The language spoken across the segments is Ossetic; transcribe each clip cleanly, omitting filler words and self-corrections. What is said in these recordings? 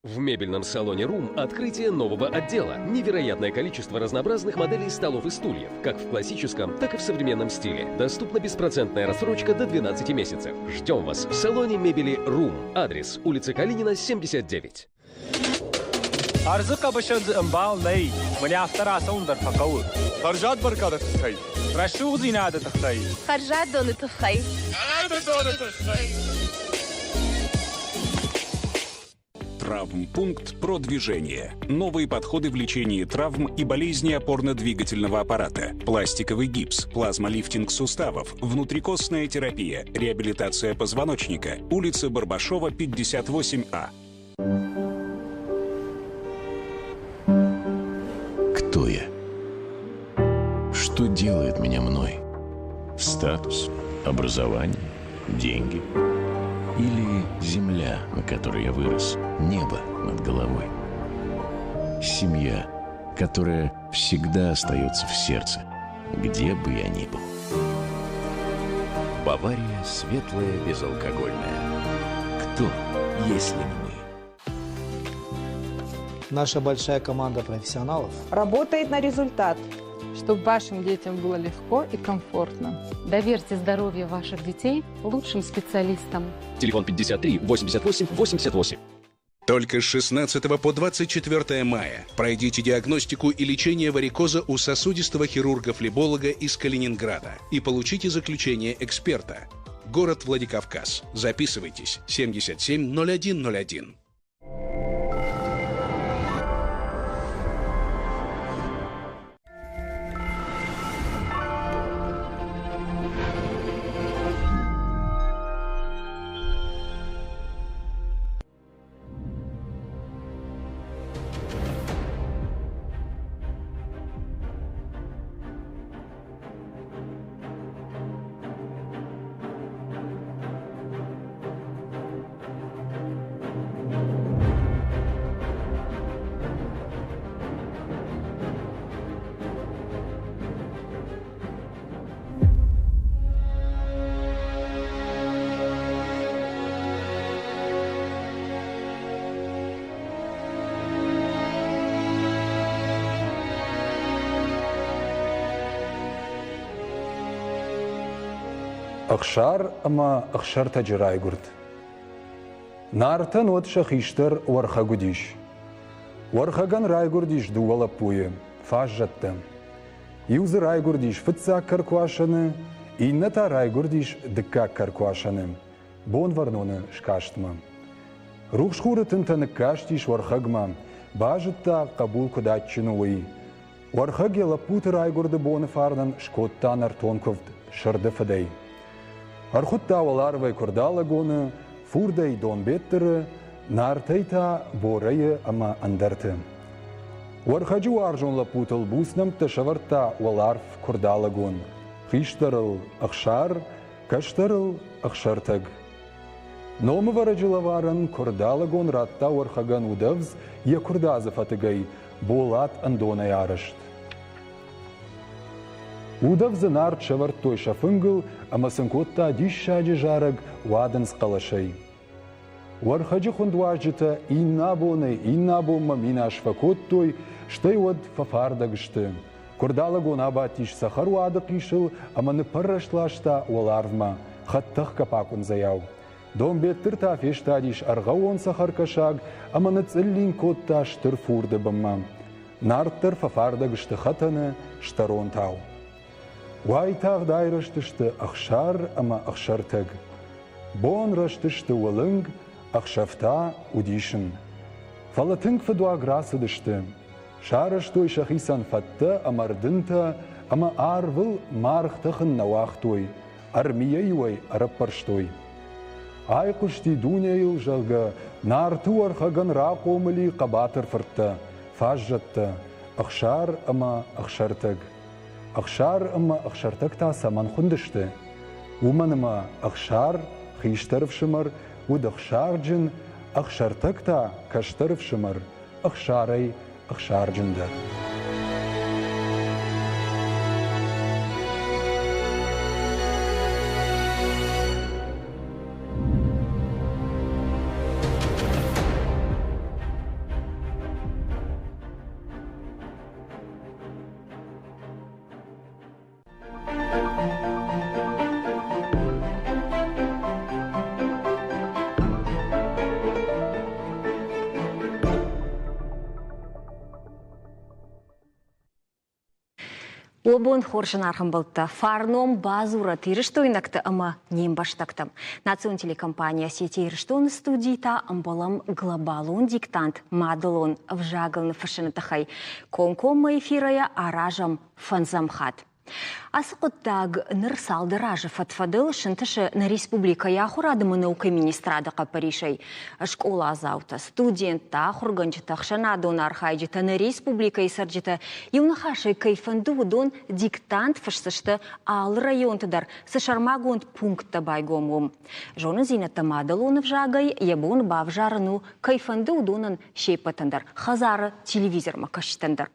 В мебельном салоне «Рум» открытие нового отдела. Невероятное количество разнообразных моделей столов и стульев, как в классическом, так и в современном стиле. Доступна беспроцентная рассрочка до 12 месяцев. Ждем вас в салоне мебели «Рум». Адрес: улица Калинина, 79. Ӕрдзы хъӕбысы дзы ӕмбал нӕй, мӕнӕ афтӕ рацӕуын дӕр фӕхъӕуы. Хӕрзад бӕркады тыххӕй. Рӕсугъддзинады тыххӕй. Хӕрзад доны тыххӕй. Доны тыххӕй. Травмпункт «Продвижение». Новые подходы в лечении травм и болезней опорно-двигательного аппарата. Пластиковый гипс, плазмолифтинг суставов, внутрикостная терапия, реабилитация позвоночника. Улица Барбашова, 58А. Кто я? Что делает меня мной? Статус, образование, деньги? Или земля, на которой я вырос, небо над головой? Семья, которая всегда остается в сердце, где бы я ни был. Бавария светлая, безалкогольная. Кто, если не мы? Наша большая команда профессионалов работает на результат, чтобы вашим детям было легко и комфортно. Доверьте здоровье ваших детей лучшим специалистам. Телефон 53 88 88. Только с 16 по 24 мая пройдите диагностику и лечение варикоза у сосудистого хирурга-флеболога из Калининграда и получите заключение эксперта. Город Владикавказ. Записывайтесь. 77 01 01. Ӕхсар ӕмӕ Ӕхсӕртӕджы райгуырд. Нартӕн уӕд сӕ хистӕр Уӕрхӕг уыдис. Уӕрхӕгӕн райгуырдис дыууӕ лӕппуйы, фаззӕттӕ. Иу дзы райгуырдис фыццаг кӕркуасӕны, иннӕ та райгуырдис дыккаг кӕркуасӕны, Бонвӕрноны скастмӕ. Рухс хуры тынтӕ ныккастис Уӕрхӕгмӕ, базыдта, хъӕбул куыд адджын у, уый. Уӕрхӕг йӕ лӕппуты райгуырды боны фарнӕн скодта нӕртон куывд сырды фыдӕй. Ӕрхуыдта уӕларвӕй Куырдалӕгоны, фурдӕй Донбеттыры, Нартӕй та Борӕйы ӕмӕ ӕндӕрты. Уӕрхӕджы уарзон лӕппутыл буц нӕмттӕ сӕвӕрдта уӕларв Куырдалӕгон, хистӕрыл Ӕхсар, кӕстӕрыл Ӕхсӕртӕг. Номывӕрӕджы лӕварӕн Куырдалӕгон радта Уӕрхӕгӕн удӕвдз йӕ куырдадзы фӕтыгӕй болат ӕндонӕй арӕзт. Удӕвдзы нарт сӕвӕрдтой сӕ фынгыл ӕмӕ сын кодта диссаджы зарӕг уадындз хъӕлӕсӕй. Уӕрхӕджы хуынд уазджытӕ иннабонӕй иннабонмӕ минас фӕкодтой, стӕй уӕд фӕфардӕг сты. Куырдалӕгон абадтис цӕхӕруады хъисыл ӕмӕ ныппӕррӕст ласта уӕларвмӕ, хӕдтӕхгӕ пакъуындзӕйау. Донбеттыр та фестадис ӕргъӕуон цӕхӕркӕсаг ӕмӕ ныцъцъыллинг кодта стыр фурды бынмӕ. Нарт дӕр фӕфардӕг сты хӕтӕны стӕронтау. Уайтагъд айрӕзтысты Ӕхсар ӕмӕ Ӕхсӕртӕг. Бон рӕзтысты уылынг, ӕхсӕв та уыдисн. Фӕлӕ тынг фыдуаг рацыдысты. Сарӕзтой сӕхицӕн фӕттӕ ӕмӕ рдынтӕ ӕмӕ арвыл маргъ тӕхын нӕ уагътой, ӕрмийӕ-иу ӕй ӕрӕппӕрстой. Айхъуысти дунейыл, зӕгъгӕ, Нарты Уӕрхӕгӕн рахъомыл и хъӕбатыр фырттӕ, фаззӕттӕ, Ӕхсар ӕмӕ Ӕхсӕртӕг. Ӕхсар ӕмӕ Ӕхсӕртӕг та цӕмӕн хуындысты? Уымӕн ӕмӕ Ӕхсар, хистӕр ӕфсымӕр, уыд ӕхсарджын, Ӕхсӕртӕг та, кӕстӕр ӕфсымӕр, ӕхсарӕй ӕхсарджындӕр. О бон хорз зынаргъ ӕмбӕлттӕ, фарном бадзурӕт ирыстойнӕгтӕ ӕмӕ не мбӕстӕгтӕм. Национ телекомпани Осетия Ирыстоны студийы та ӕмбӕлӕм глобалон диктант мадӕлон ӕвзагыл ныффыссыны тыххӕй. Комкоммӕ эфирӕйӕ аразӕм фӕндзӕм хатт. Ацы хъуыддаг ныр цалдӕр азы фӕд-фӕдыл сынтысы нӕ республикӕйы ахуырады ӕмӕ наукӕйы министрады хъӕппӕрисӕй. Скъоладзаутӕ, студенттӕ, ахуыргӕнджытӕ, ӕхсӕнадон архайджытӕ, нӕ республикӕйы цӕрджытӕ иу ныхасӕй кӕй фӕнды, уыдон диктант фысдзысты алы районты дӕр, цы сӕрмагонд пункттӕ байгом, уым. Зонындзинӕдтӕ мадӕлон ӕвзагӕй йӕ бон бавзарын у, кӕй фӕнды, уыдонӕн се ппӕтӕн дӕр, хӕдзары телевизормӕ кӕсджытӕн дӕр.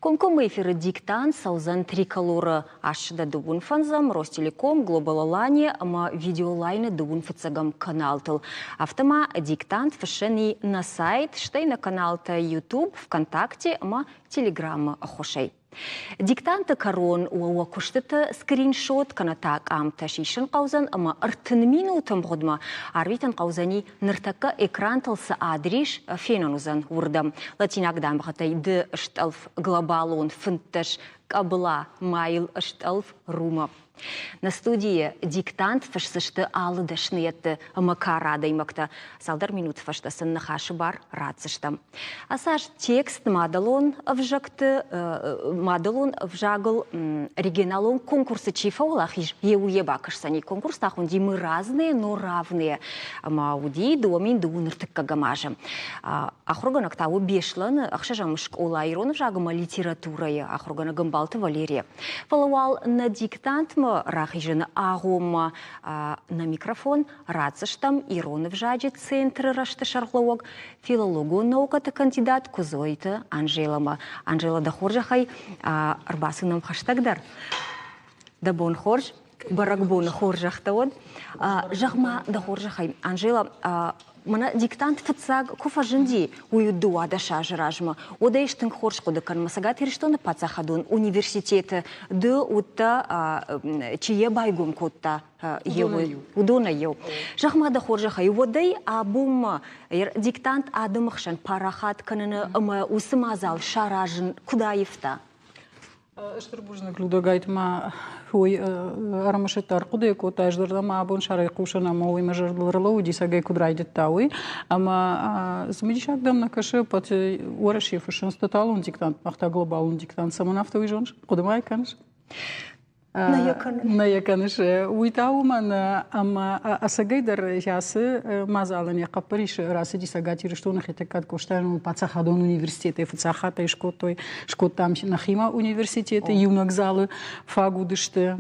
Комкоммӕ эфиры диктант цӕудзӕн Триколоры ӕссыдӕ дыууын фӕндзӕм, Ростелеком, Глобал Алания ӕмӕ Видеолайны дыууын фыццӕгӕм каналтыл. Афтӕ ма диктант фыссӕн и нӕ сайт, стӕй нӕ каналтӕ YouTube, ВКонтакте ӕмӕ Телеграммы ӕххуысӕй. Диктанты кӕрон уӕ куыстыты скриншот кӕнӕ та къамтӕ сисын хъӕудзӕн ӕмӕ 30 минуты мгъуыдмӕ арвитын хъӕудзӕни Ныртӕккӕ экрантыл цы адрис фенӕн уыдзӕн, уырдӕм. Латинаг дамгъӕтӕй ды стъӕлф глобалон 15 къӕбыла майыл стъӕлф Рума. Нӕ студийы диктант фысдзысты алы дӕсныйӕдты ӕмӕ кары адӕймӕгтӕ. Цалдӕр минуты фӕстӕ сын ныхасы бар ратдзыстӕм. Ацы аз текст мадӕлон ӕвзӕгты мадӕлон ӕвзагыл регионалон конкурсы чи фӕуӕлахиз, йе уый бакӕсдзӕни. Конкурс та хуынди «Мы разные, но равные». Ӕмӕ уыди 2002 ӕртыккӕгӕм азы. Ахуыргӕнӕг та у Беслӕны ӕхсӕзӕм скъола ирон ӕвзаг ӕмӕ литературӕйы ахуыргӕнӕг Ӕмбалты Валерия. Фӕлӕ уал нӕ диктантмӕ рахизыны агъоммӕ нӕ микрофон ратдзыстӕм ирон ӕвзаджы центры рӕзты сӕргълӕууӕг, филологон наукӕты кандидат Куыдзойты Анжеламӕ. Анжела, дӕ хорзӕхӕй ӕрбацу нӕм хӕстӕгдӕр. Дӕ бон хорз, бӕрӕгбоны хорзӕхтӕ уӕд. Зӕгъ-ма, дӕ хорзӕхӕй, Анжела, мӕнӕ диктант фыццаг куы фӕзынди, уый уыд 12 азы размӕ. Уӕд ӕй тынг хорз хъуыды кӕнын. Цӕгат Ирыстоны паддзахадон университеты ды уыдтӕ, чи йӕ байгом кодта, уыдонӕй иу. Зӕгъ-ма дӕ хорзӕхӕй, уӕдӕй абонмӕ диктант адӕмы хсӕн парахат кӕныны ӕмӕ уыцы мадзал саразын куыд аивта? Стыр бузныг, Людӕгайт ма уый ӕрымысыдта, ӕрхъуыды кодта, ӕз дӕр ма абон сӕрӕй хъусын ӕмӕ уый мӕ зӕрдыл ӕрлӕууыди, цӕгӕй куыд райдыдта, уый. Ӕмӕ цымыдисаг дӕм нӕ кӕсы, ӕппӕт Уӕрӕсе фыссынц тоталон диктант, мах та глобалон диктант. Цӕмӕн афтӕ уый зоныс? Хъуыды ма йӕ кӕныс? Нӕ йӕ кӕныс. Уый та уымӕн, ӕмӕ ӕцӕгӕйдӕр ацы мадзалӕн йӕ хъӕппӕрис рацыди Цӕгат Ирыстоны Хетӕгкаты Къостайы паддзахадон университетӕй фыццаг хатт ӕй скодтой. Скодтам нӕхимӕ университеты, иунӕг залы фаг уыдысты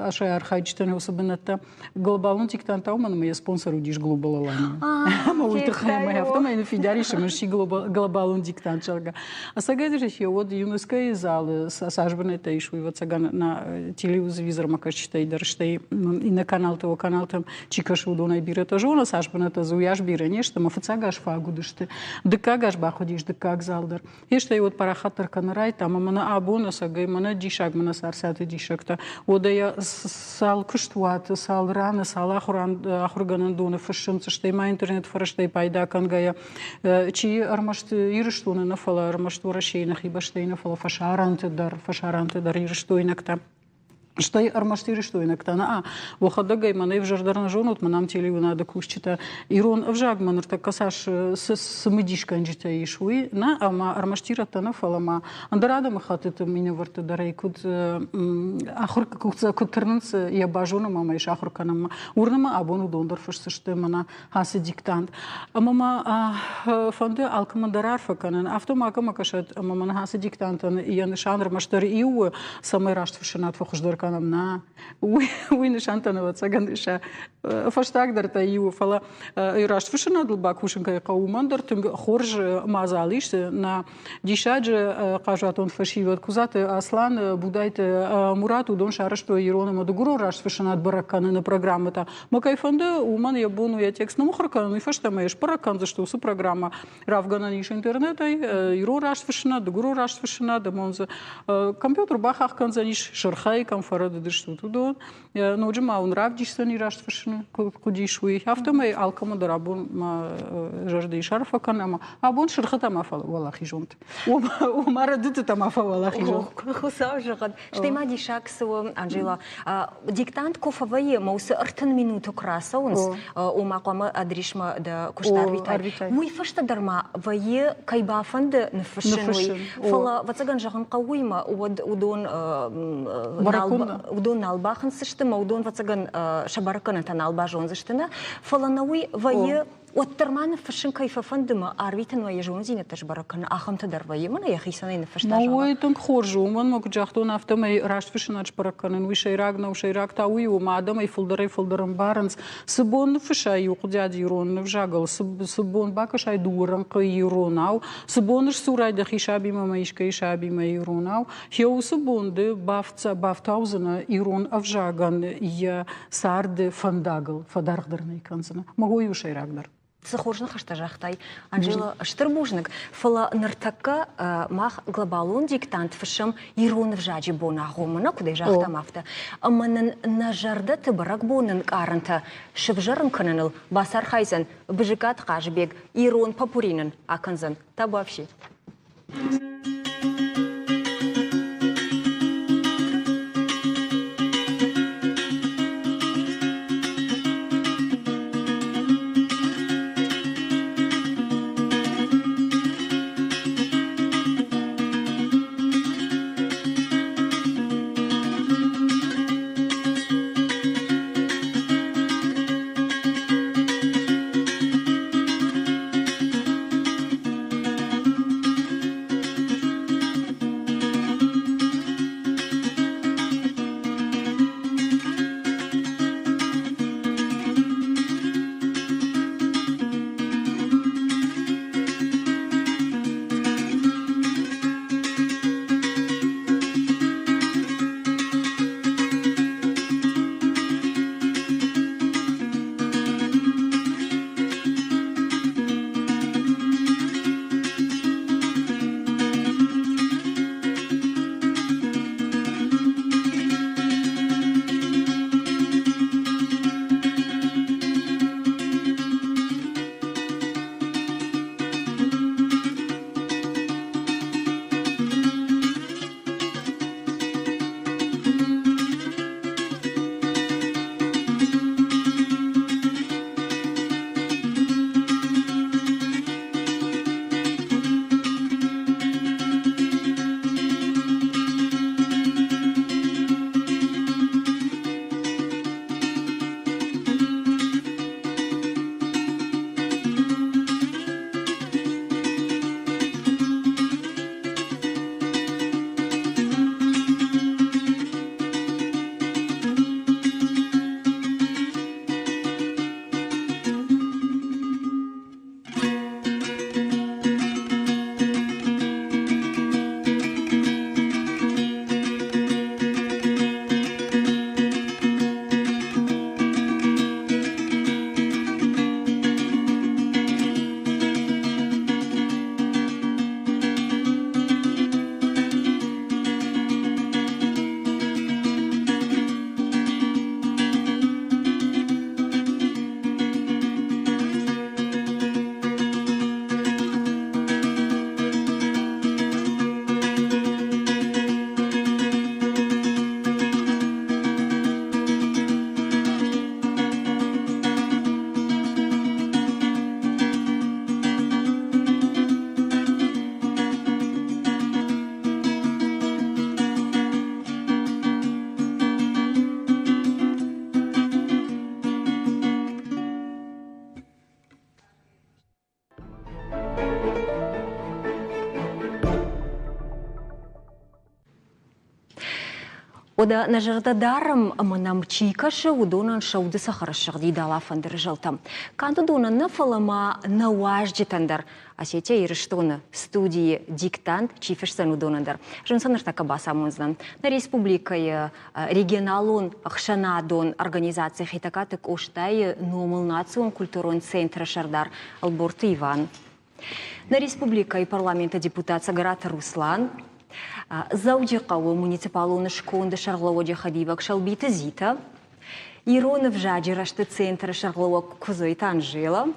асӕй архайджытӕн уыцы бынӕттӕ. Глобалон диктант та уымӕн ӕмӕ йӕ спонсор уыдис Global Alania. Ӕмӕ уый тыххӕй ӕмӕ афтӕмӕй ныффидар ис ӕмӕ сси глобалон диктант, зӕгъгӕ. Ӕцӕгӕйдӕр уӕд ЮНЕСКО-йы залы цас бынӕттӕ ис, уый ӕвӕццӕгӕн нӕ телевизормӕ кӕсджытӕй дӕр, стӕй иннӕ каналтӕ, каналтӕм чи кӕсы, уыдонӕй бирӕтӕ зоны, цас бынӕттӕ дзы уыйас бирӕ не сты, ӕмӕ фыццаг аз фаг уыдысты. Дыккаг аз бахъуыдис дыккаг зал дӕр. Стӕй уӕд парахатдӕр кӕны райдта, ӕмӕ мӕнӕ абон ӕцӕгӕй мӕнӕ диссаг, мӕнӕ царциаты диссӕгтӕ. Уӕдӕ йӕ цал куыстуаты, цал раны, цал ахуыргӕнӕндоны фыссынц, стӕй ма интернет-фӕрӕзтӕй пайда кӕнгӕйӕ, чи ӕрмӕст Ирыстоны нӕ, фӕлӕ ӕрмӕст Уӕрӕсейы нӕхи бӕстӕйы нӕ, фӕлӕ фӕсарӕнты дӕр ирыстойнӕгтӕ. Стӕй ӕрмӕст ирыстойнӕгтӕ нӕ, уӕхӕдӕг ӕй мӕнӕй ӕвзӕрдӕр нӕ зонут, мӕн ам телеуынады кусджытӕ ирон ӕвзагмӕ ныртӕккӕ цас цымыдисгӕнджытӕ ис, уый нӕ, ӕмӕ ӕрмӕст ирӕттӕ нӕ, фӕлӕ ма ӕндӕр адӕмыхӕттыты минӕвӕртты дӕр ӕй куыд ахуыр куыд тырнынц йӕ базонынмӕ ӕмӕ йӕ сахуыр кӕнынмӕ. Уырны мӕ, абон уыдон дӕр фысдзысты мӕнӕ ацы диктант. Ӕмӕ мӕ фӕнды алкӕмӕн дӕр арфӕ кӕнын. Афтӕ макӕмӕ кӕсӕд, ӕмӕ мӕнӕ ацы диктантӕн йӕ нысан ӕрмӕстдӕр иу у, цӕмӕй растфыссынад фӕхуыздӕр кӕнӕм. Нӕ, уый нысантӕн ӕвӕццӕгӕн сӕ фӕстагдӕртӕ иу, фӕлӕ растфыссынадыл бакусын кӕй хъӕуы, уымӕн дӕр тынг хорз мадзал ис. Нӕ диссаджы хъазуатон фӕсивӕд Кудзаты Аслан, Будайты Мурат, уыдон сарӕзтой ирон ӕмӕ дыгурон растфыссынад бӕрӕг кӕныны программӕтӕ. Мӕ кӕй фӕнды, уымӕн йӕ бон у йӕ текст ныммыхуыр кӕнын, уый фӕстӕ ма йӕ сбӕрӕг кӕндзысты уыцы программӕ. Равгӕнӕн ис интернетӕй, ирон растфыссынад, дыгурон растфыссынад, ӕмӕ дзы компьютер бахахх кӕндзӕнис сырхӕй, кӕм. фӕрӕдыдыстут, уыдон. Ноджы ма уын равдисдзӕни раст фыссын куыд ис, уый. Афтӕмӕй алкӕмӕ дӕр абон мӕ зӕрдӕ ис арфӕ кӕн ӕмӕ абон сырхытӕ ма фӕуӕлахиз уӕнт. Ома рӕдыдтытӕ ма фӕуӕлахиз уӕнт. Хуыцау зӕгъӕд. Стӕй ма диссаг цы у, Анжела, диктант куы фӕвӕййы, мӕ уыцы 30 минуты куы рацӕуынц, ома хъуамӕ адрисмӕ дӕ куыст арвитай, уый фӕстӕ дӕр ма вӕййы, кӕй бафӕнды ныффыссын, уый. Фӕлӕ, ӕвӕццӕгӕн, зӕгъын хъӕуы уыимӕ, уӕд уыдон уыдон нал бахынцдзысты, мӕ уыдон, ӕвӕццӕгӕн, сӕ бӕрӕггӕнӕнтӕ нал базондзысты, нӕ? Фӕлӕ нӕ уый вӕййы уӕддӕр ма ныффыссын кӕй фӕфӕнды мӕ арвитынмӕ йӕ зондзинӕдтӕ сбӕрӕг кӕнын, ахӕмтӕ дӕр вӕййы, мӕнӕ йӕхицӕнӕй ныффыста. Мӕ уый тынг хорз у, уымӕн мӕ куыд загътон, афтӕмӕй растфыссынад сбӕрӕг кӕнын уый сӕйраг нӕу, сӕйраг та уый у, ӕмӕ адӕмӕй фылдӕрӕй-фылдӕр ӕмбарынц, цы бон ныффыссай иу хъуыдиад ирон ӕвзагыл, цы бон бакӕсай дыууӕ рӕнхъы иронау, цы бон сдзурай дӕхи сабимӕ ӕмӕ искӕй сабимӕ иронау, йӕ уыцы бон ды бафтаудзынӕ ирон ӕвзагӕн йӕ царды фӕндагыл фӕдаргъдӕр нӕ кӕндзынӕ. Мӕ уый у сӕйрагдӕр. Цы хорз ныхӕстӕ загътай, Анжела, стыр бузныг. Фӕлӕ ныртӕккӕ мах глобалон диктант фыссӕм ирон ӕвзаджы бон агъоммӕ, нӕ куыдӕй загътам, афтӕ. Ӕмӕ нын нӕ зӕрдӕты бӕрӕгбоны нкъарӕнтӕ сывзӕрын кӕныныл бацархайдзӕн Бызыкаты Хъазыбег, ирон попури нын акӕндзӕн. Табуафси. Уӕдӕ нӕ зӕрдӕ дарӕм ӕмӕ нӕм чи кӕсы, уыдонӕн сӕ уды цӕхӕр ссыгъди дала фӕндыры зӕлтӕм. Канд уыдонӕн нӕ, фӕлӕ ма нӕ уазджытӕн дӕр. Осетия Ирыстоны студийы диктант чи фысдзӕн, уыдонӕн дӕр. Зын сӕ ныртӕккӕ бацамондзынӕн. Нӕ республикӕйы регионалон ӕхсӕнадон организаци Хетӕгкаты Къостайы номыл национ культурон центры сӕрдар Ӕлборты Иван. Нӕ республикӕйы парламенты депутат Цӕгӕраты Руслан, Дзӕуджыхъӕуы муниципалон сконды сӕргълӕууӕджы хӕдивӕг Сӕлбиты Зита, Ирон ӕвзаджы рӕзты центры сӕргълӕууӕг Куыдзойты Анжела,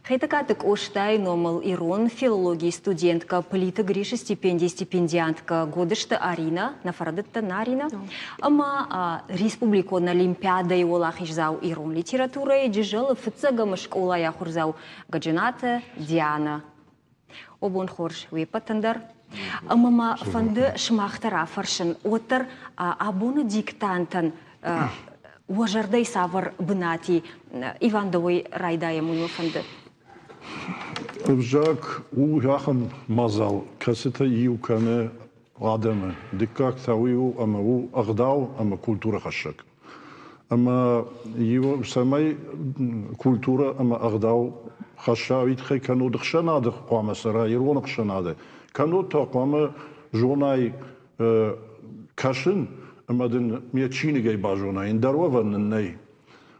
Хетӕгкаты Къостайы номыл ирон филологийы студенткӕ Плиты Грисы стипендийы стипендианткӕ Годысты Арина, нӕ фӕрӕдыдтӕн Арина, ӕмӕ республикон олимпиадӕйы уӕлахиздзау ирон литературӕйы Джызӕлы фыццӕгӕм скъолайы ахуырдзау Годжынаты Диана. О бон хорз уе ппӕтӕн дӕр. Ӕмӕ мӕ фӕнды сымах дӕр афӕрсын, уӕддӕр абоны диктантӕн уӕ зӕрдӕй цавӕр бынат и? Иван, дӕуӕй райдайӕм, уый мӕ фӕнды. Ӕвзаг у ахӕм мадзал, кӕцытӕ иу кӕны адӕмы. Дыккаг та уый у, ӕмӕ у ӕгъдау ӕмӕ культурӕ хӕссӕг. Ӕмӕ цӕмӕй культурӕ ӕмӕ ӕгъдау хӕсса, уый тыххӕй кӕннод ӕхсӕнады хъуамӕ цӕра, ирон ӕхсӕнады. Кӕннод та хъуамӕ зонай кӕсын ӕмӕ дын ме чиныгӕй базонай, ӕндӕр уӕвӕн нын нӕй.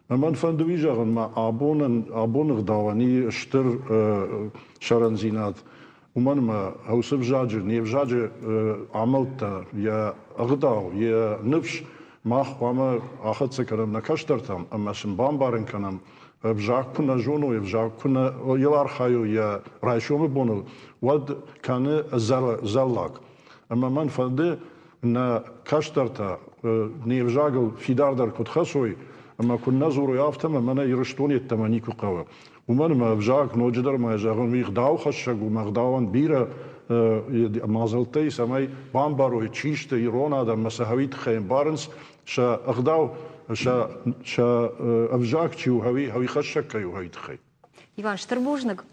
Мӕн фӕнды уый зӕгъын, мӕ абонӕн, абоны ӕгъдауӕн и стыр сӕрӕндзинад. Уымӕн ӕмӕ уыцы ӕвзаджы, не взаджы амӕлттӕ, йӕ ӕгъдау, йӕ ныфс мах хъуамӕ ахӕццӕ кӕнӕм нӕ кӕстӕртӕм ӕмӕ сын бамбарын кӕнӕм, ӕвзаг куы нӕ зоной, ӕвзаг куы нӕ йыл архайой йӕ райсомы боныл, уӕд кӕны зӕллаг. Ӕмӕ мӕн фӕнды, нӕ кӕстӕртӕ не взагыл фидардӕр куыд хӕцой ӕмӕ куы нӕ дзурой, афтӕ мӕнӕ Ирыстон йеддӕмӕ никуы хъӕуы. Уымӕн ӕмӕ ӕвзаг ноджыдӕр ма зӕгъын, уый ӕгъдаухӕссӕг у, ӕмӕ ӕгъдауӕн бирӕ мадзӕлттӕ и, цӕмӕй бамбарой, чи сты ирон адӕм ӕмӕ сӕ хӕуи тыххӕй ӕмбарынц, сӕ ӕгъдау, сӕ, сӕ ӕвзаг чи у, хӕуи, хӕуихӕссӕг кӕй у, хӕуи тыххӕй. Иван, стыр бузныг.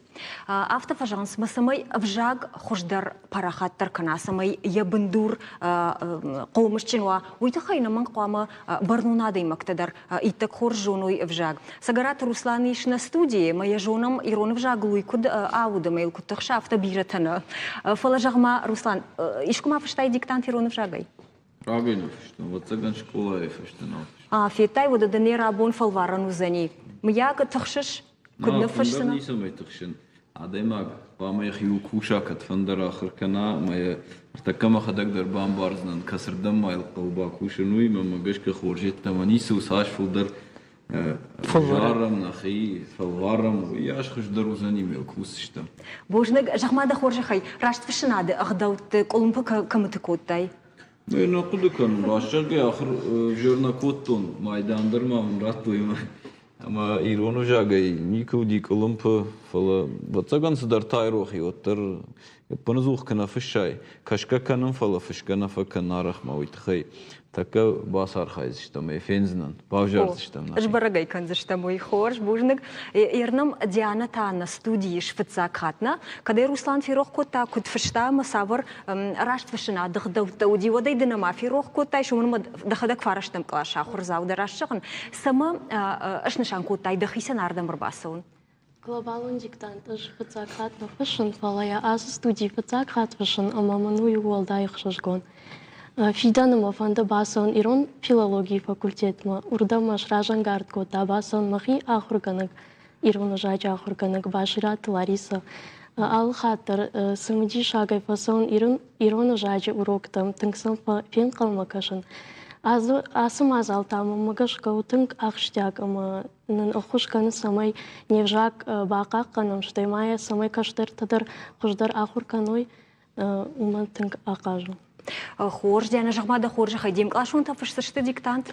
Афтӕ фӕзӕгъынц, мӕ цӕмӕй ӕвзаг хуыздӕр парахатдӕр кӕна, цӕмӕй йӕ бындур хъомысджын уа, уый тыххӕй нӕмӕнг хъуамӕ бӕрнон адӕймӕгтӕ дӕр иттӕг хорз зоной ӕвзаг. Цӕгӕраты Руслан ис нӕ студийы, ӕмӕ йӕ зонӕм, ирон ӕвзагыл уый куыд ауд ӕмӕ йыл куыд тыхсы, афтӕ бирӕтӕ нӕ. Фӕлӕ зӕгъ-ма, Руслан, искуы ма фыстай диктант ирон ӕвзагӕй? Рагӕй ныффыстон, ӕвӕццӕгӕн скъолайы фӕстӕ нал фыстон. Федтай, уӕдӕ дын йӕ рабон фӕлварӕн уыдзӕни. Мыййаг, тыхсыс? Куыд ныффысдзынӕ? Ницӕмӕй тыхсын. Адӕймаг хъуамӕ йӕхиуыл куса, кӕдфӕндӕр ахуыр кӕна, ӕмӕ йӕ ныртӕккӕ мӕхӕдӕг дӕр бамбардзынӕн, кӕцырдӕм ма йыл хъӕуы бакусын, уый, мӕнмӕ гӕсгӕ хорз йеддӕмӕ ницы у, цас фылдӕр ӕвзарӕм нӕхи, фӕлварӕм, уыйас хуыздӕр уыдзӕни ме кусдзыстӕм. Бузныг, зӕгъ-ма дӕ хорзӕхӕй, растфыссынады ӕгъдӕутты къуылымпы кӕмыты кодтай? Нӕ, нӕ хъуыды кӕнын. Раст зӕгъгӕйӕ, ахуыр ӕвзӕр нӕ кодтон, майдан дӕр ма мын радтой ӕмӕ ирон ӕвзагӕй никуы уыди къуылымпы, фӕлӕ, ӕвӕццӕгӕн, цыдӕртӕ айрох и, уӕддӕр ӕппынӕдзух куы нӕ фыссай, кӕсгӕ кӕнын, фӕлӕ фысгӕ нӕ фӕкӕнын арӕх ма уый тыххӕй тӕккӕ бацархайдзыстӕм ӕй фендзынӕн, бавзардзыстӕм нӕхи. Сбӕрӕг ӕй кӕндзыстӕм уый. Хорз, бузныг. Ернӕм Дианӕ та нӕ студийы ис фыццаг хатт нӕ? Кӕд ӕй Руслан ферох кодта, куыд фыста ӕмӕ цавӕр растфыссынады ӕгъдӕуттӕ уыди, уӕд ӕй ды нӕма ферох кодтай, уымӕн ӕмӕ дӕхӕдӕг фарӕстӕм къласы ахуырдзау дӕ, раст зӕгъын, цӕмӕ снысан кодтай дӕхицӕн ардӕм ӕрбацӕуын? Глобалон диктант ӕз фыццаг хатт нӕ фыссын, фӕлӕ йӕ ацы студийы фыццаг хатт фыссын ӕмӕ мын уый у уӕлдай ӕхсызгон. Фидӕны мӕ фӕнды бацӕуын ирон филологийы факультетмӕ, уырдӕм мӕ сразӕнгард кодта бацӕуын мӕхи ахуыргӕнӕг, ирон ӕвзаджы ахуыргӕнӕг Башираты Ларисӕ. Алы хатт дӕр цымыдисагӕй фӕцӕуын ирон ӕвзаджы уроктӕм, тынг сӕм фенхъӕлмӕ кӕсын. Ацы мадзал та мӕнмӕ гӕсгӕ у тынг ахсджиаг ӕмӕ нын ӕххуыс кӕны, цӕмӕй не взаг бахъахъхъӕнӕм, стӕй ма йӕ цӕмӕй кӕстӕртӕ дӕр хуыздӕр ахуыр кӕной, уымӕн тынг ахъаз у. Хорз, Диана, зӕгъ-ма дӕ хорзӕхӕй, де мкъласонтӕ фысдзысты диктант?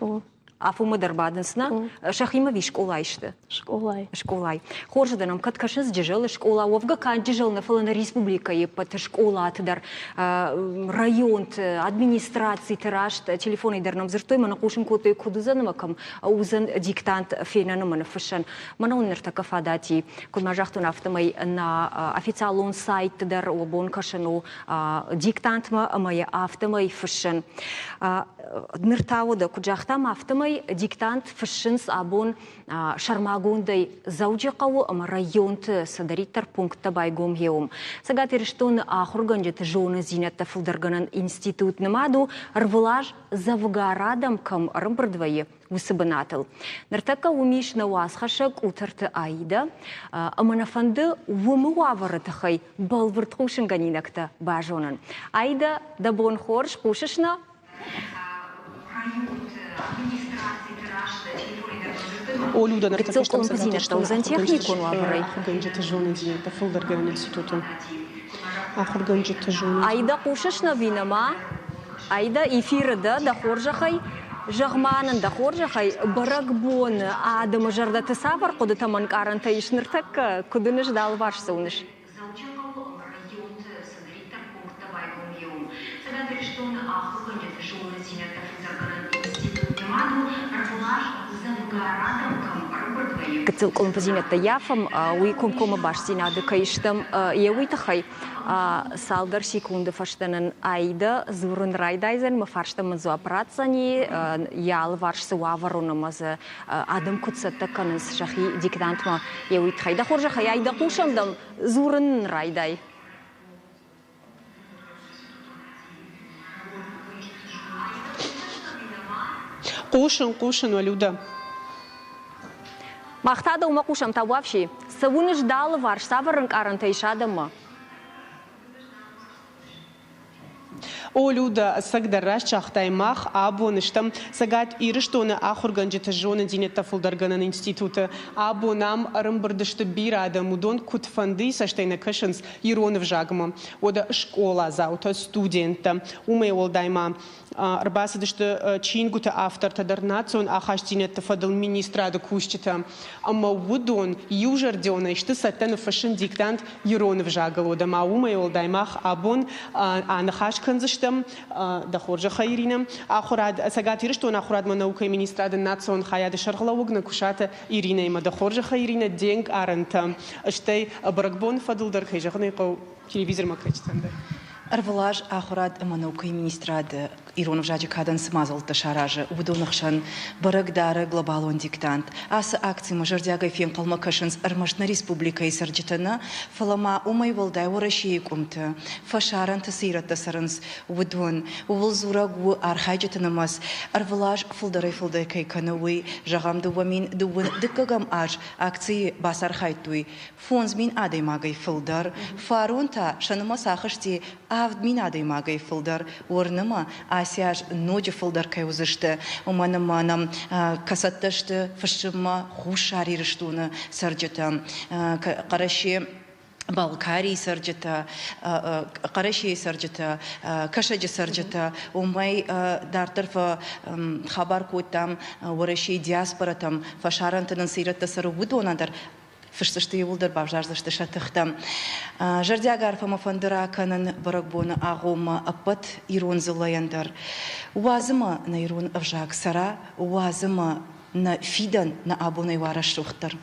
Афонмӕ дӕр бадынц, нӕ? Сӕхимӕ ви скъолайы сты? Скъолайы. Скъолайы. Хорз адӕм, кӕд кӕсынц Джызӕлы скъола, уӕвгӕ канд Джызӕл нӕ, фӕлӕ нӕ республикӕйы ӕппӕт скъолаты дӕр, районты, администрациты раст телефонӕй дӕр нӕм дзырдтой, мӕнӕ хъусын кодтой, куыд уыдзӕн ӕмӕ кӕм уыдзӕн диктант фенӕн ӕмӕ ныффыссӕн. Мӕнӕ уын ныртӕккӕ фадат и, куыд ма загътон, афтӕмӕй нӕ официалон сайтты дӕр уӕ бон кӕсын у диктантмӕ ӕмӕ йӕ афтӕмӕй фыссын. Ныр та уӕдӕ, куыд загътам, афтӕмӕй Афтӕмӕй диктант фыссынц абон сӕрмагондӕй Дзӕуджыхъӕуы ӕмӕ районты цыдӕриддӕр пункттӕ байгом уым. Цӕгат Ирыстоны ахуыргӕнджыты зонындзинӕдтӕ фылдӕргӕнӕн институт нымад у ӕрвылаз дзӕвгар адӕм кӕм ӕрӕмбырд вӕййы, уыцы бынатыл. Ныртӕккӕ уым ис нӕ уацхӕссӕг Къутӕрты Аидӕ ӕмӕ нӕ фӕнды уымы уавӕры тыххӕй бӕлвырд хъусынгӕнинӕгтӕ базонын. Аидӕ, дӕ бон хорз, хъусыс нӕ? Олюда Гыццыл къуылымпыдзинӕдтӕ уыдзӕн техникон уавӕрӕй. Ахуыргӕнджыты зонындзинӕдтӕ фылдӕргӕнӕн институты. Ахуыргӕнджыты зонындзинӕдтӕ. Аида, хъусыс нӕ ви нӕма? Аида, эфиры дӕ, дӕ хорзӕхӕй, зӕгъ-ма нын дӕ хорзӕхӕй, бӕрӕгбоны адӕмы зӕрдӕты цавӕр хъуыдытӕ ӕмӕ ӕнкъарӕнтӕ ис ныртӕккӕ, куыд уыныс, дӕ алыварс цы уыныс? Дзӕуджыхъӕуы ӕмӕ районты цыдӕриддӕр пункттӕ байгом ЕУМ, Цӕгат Ирыстоны ахуыргӕнджыты зонындзинӕдтӕ фылдӕргӕнӕн институт нымад у ӕрвылаз дзӕвгар адӕм кӕм ӕрӕмбырд вӕййы. Гыццыл къуылымпыдзинӕдтӕ ййафӕм, уый комкоммӕ бастдзинады кӕй стӕм, йе уый тыххӕй цалдӕр секунды фӕстӕ нын Аидӕ дзурын райдайдзӕн, мӕ фарстӕн мын дзуапп ратдзӕни, йӕ алыварс цы уавӕр у ӕмӕ дзы адӕм куыд цӕттӕ кӕнынц сӕхи диктантмӕ, йе уый тыххӕй. Дӕ хорзӕхӕй, Аидӕ, хъусӕм дӕм, дзурын нын райдай. Хъусын, хъусын, Валюда. Мах та дӕумӕ хъусӕм табуафси. Цы уыныс дӕ алыварс, цавӕр ӕнкъарӕнтӕ ис адӕммӕ? О, Люда, ӕцӕгдӕр раст загътай, мах абон стӕм Цӕгат Ирыстоны ахуыргӕнджыты зонындзинӕдтӕ фылдӕргӕнӕн институты. Абон ам ӕрӕмбырд сты бирӕ адӕм, уыдон куыдфӕндыйы цӕстӕй нӕ кӕсынц ирон ӕвзагмӕ. Уӕдӕ скъоладзаутӕ, студенттӕ. Уымӕй уӕлдай ма ӕрбацыдысты чингуыты автортӕ дӕр, национ ахастдзинӕдты фӕдыл министрады кусджытӕ. Ӕмӕ уыдон иузӕрдионӕй сты цӕттӕ ныффыссын диктант ирон ӕвзагыл. Уӕдӕ ма уымӕй уӕлдай мах абон аныхас кӕндзыстӕм, дӕ хорзӕхӕй, Иринӕ, ахуырад, Цӕгат Ирыстоны ахуырадмӕ наукӕйы министрады национ хайады сӕргълӕууӕг Нӕкуысаты Иринӕимӕ. Дӕ хорзӕхӕй, Иринӕ, де нкъарӕнтӕ, стӕй бӕрӕгбоны фӕдыл дӕр, кӕй зӕгъын ӕй хъӕуы, телевизормӕ кӕсджытӕн дӕр. Ӕрвылаз Ахуырад ӕмӕ наукӕйы министрады ирон ӕвзаджы кадӕн цы мадзӕлттӕ саразы, уыдоны хсӕн бӕрӕг дары глобалон диктант. Ацы акцимӕ зӕрдиагӕй фенхъӕлмӕ кӕсынц ӕрмӕст нӕ республикӕйы цӕрджытӕ нӕ, фӕлӕ ма уымӕй уӕлдай Уӕрӕсейы къуымты, фӕсарӕнты цы ирӕттӕ цӕрынц, уыдон. Ууыл дзурӕг у архайджыты нымӕц ӕрвылаз фылдӕрӕй-фылдӕр кӕй кӕны, уый. Зӕгъӕм, 2002 дыккӕгӕм аз акцийы бацархайдтой 5000 адӕймагӕй фылдӕр, фарон та сӕ нымӕц ахызти 7000 адӕймагӕй фылдӕр. Уырны мӕ, ацы аз ноджы фылдӕр кӕй уыдзысты, уымӕн ӕмӕ нӕм кӕцӕттӕ сты фыссынмӕ Хуссар Ирыстоны цӕрджытӕ, Хъӕрӕсе Балкарийы цӕрджытӕ, Хъӕрӕсейы цӕрджытӕ, Кӕсӕджы цӕрджытӕ, уымӕй дарддӕр хабар кодтам Уӕрӕсейы диаспоратӕм, фӕсарӕнты нын цы ирӕттӕ цӕры, уыдонӕн дӕр фысдзысты, иууылдӕр бавзардзысты сӕ тыхтӕ. Зӕрдиаг арфӕ мӕ фӕнды ракӕнын бӕрӕгбоны агъоммӕ ӕппӕт ирон дзыллӕйӕн дӕр. Уадзы мӕ нӕ ирон ӕвзаг цӕра, уадзы мӕ нӕ фидӕн нӕ абонӕй уа рӕсугъддӕр.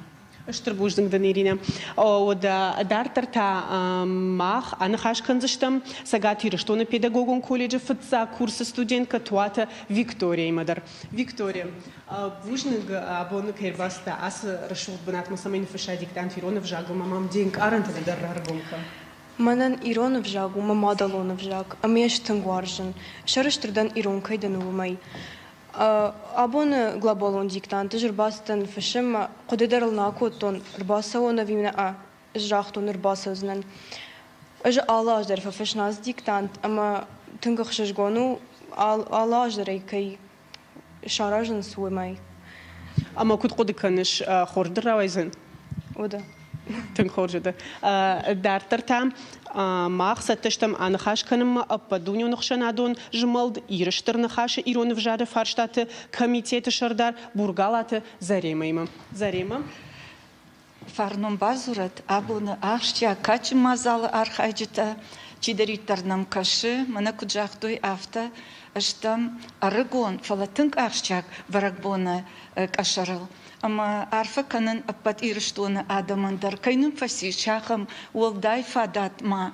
Стыр бузныг дын, Иринӕ. Уӕдӕ дарддӕр та мах аныхас кӕндзыстӕм Цӕгат Ирыстоны педагогон колледжы фыццаг курсы студенткӕ Туаты Викторияимӕ дӕр. Виктория, бузныг абоны кӕй ӕрбацыдтӕ ацы рӕсугъд бынатмӕ, цӕмӕй ныффыссай диктант ирон ӕвзагыл ӕмӕ мӕм де нкъарӕнтӕ дӕр раргом кӕн. Мӕнӕн ирон ӕвзаг у мӕ мадӕлон ӕвзаг, ӕмӕ йӕ ӕз тынг уарзын. Сӕрыстыр дӕн ирон кӕй дӕн, уымӕй. Абоны глобалон диктант ӕз ӕрбацыдтӕн фысыммӕ, хъуыды дӕр ыл нӕ акодтон, ӕрбацӕуон ӕви нӕ, ӕз загътон ӕрбацӕудзынӕн. Ӕз алы аз дӕр фӕфыссын ацы диктант ӕмӕ тынг ӕхсызгон у, алы аз дӕр ӕй кӕй саразынц, уымӕй. Ӕмӕ куыд хъуыды кӕныс, хорз дын рауайдзӕн? Уыды. Тынг хорз уыды. Дарддӕр та мах цӕттӕ стӕм аныхас кӕнынмӕ ӕппӕтдунеон ӕхсӕнадон змӕлд Иры Стыр Ныхасы ирон ӕвзары фарстаты комитеты сӕрдар Бургалаты Заремӕимӕ. Заремӕ. Фарнон бадзурӕд абоны ахсджиаг кадджын мадзалы архайджытӕ. Чидӕриддӕр нӕм кӕсы, мӕнӕ куыд загътой, афтӕ стӕм ӕрыгон, фӕлӕ тынг ахсджиаг бӕрӕгбоны къӕсӕрыл. Ӕмӕ арфӕ кӕнын ӕппӕт Ирыстоны адӕмӕн дӕр, кӕй нын фӕцис ахӕм уӕлдай фадат ма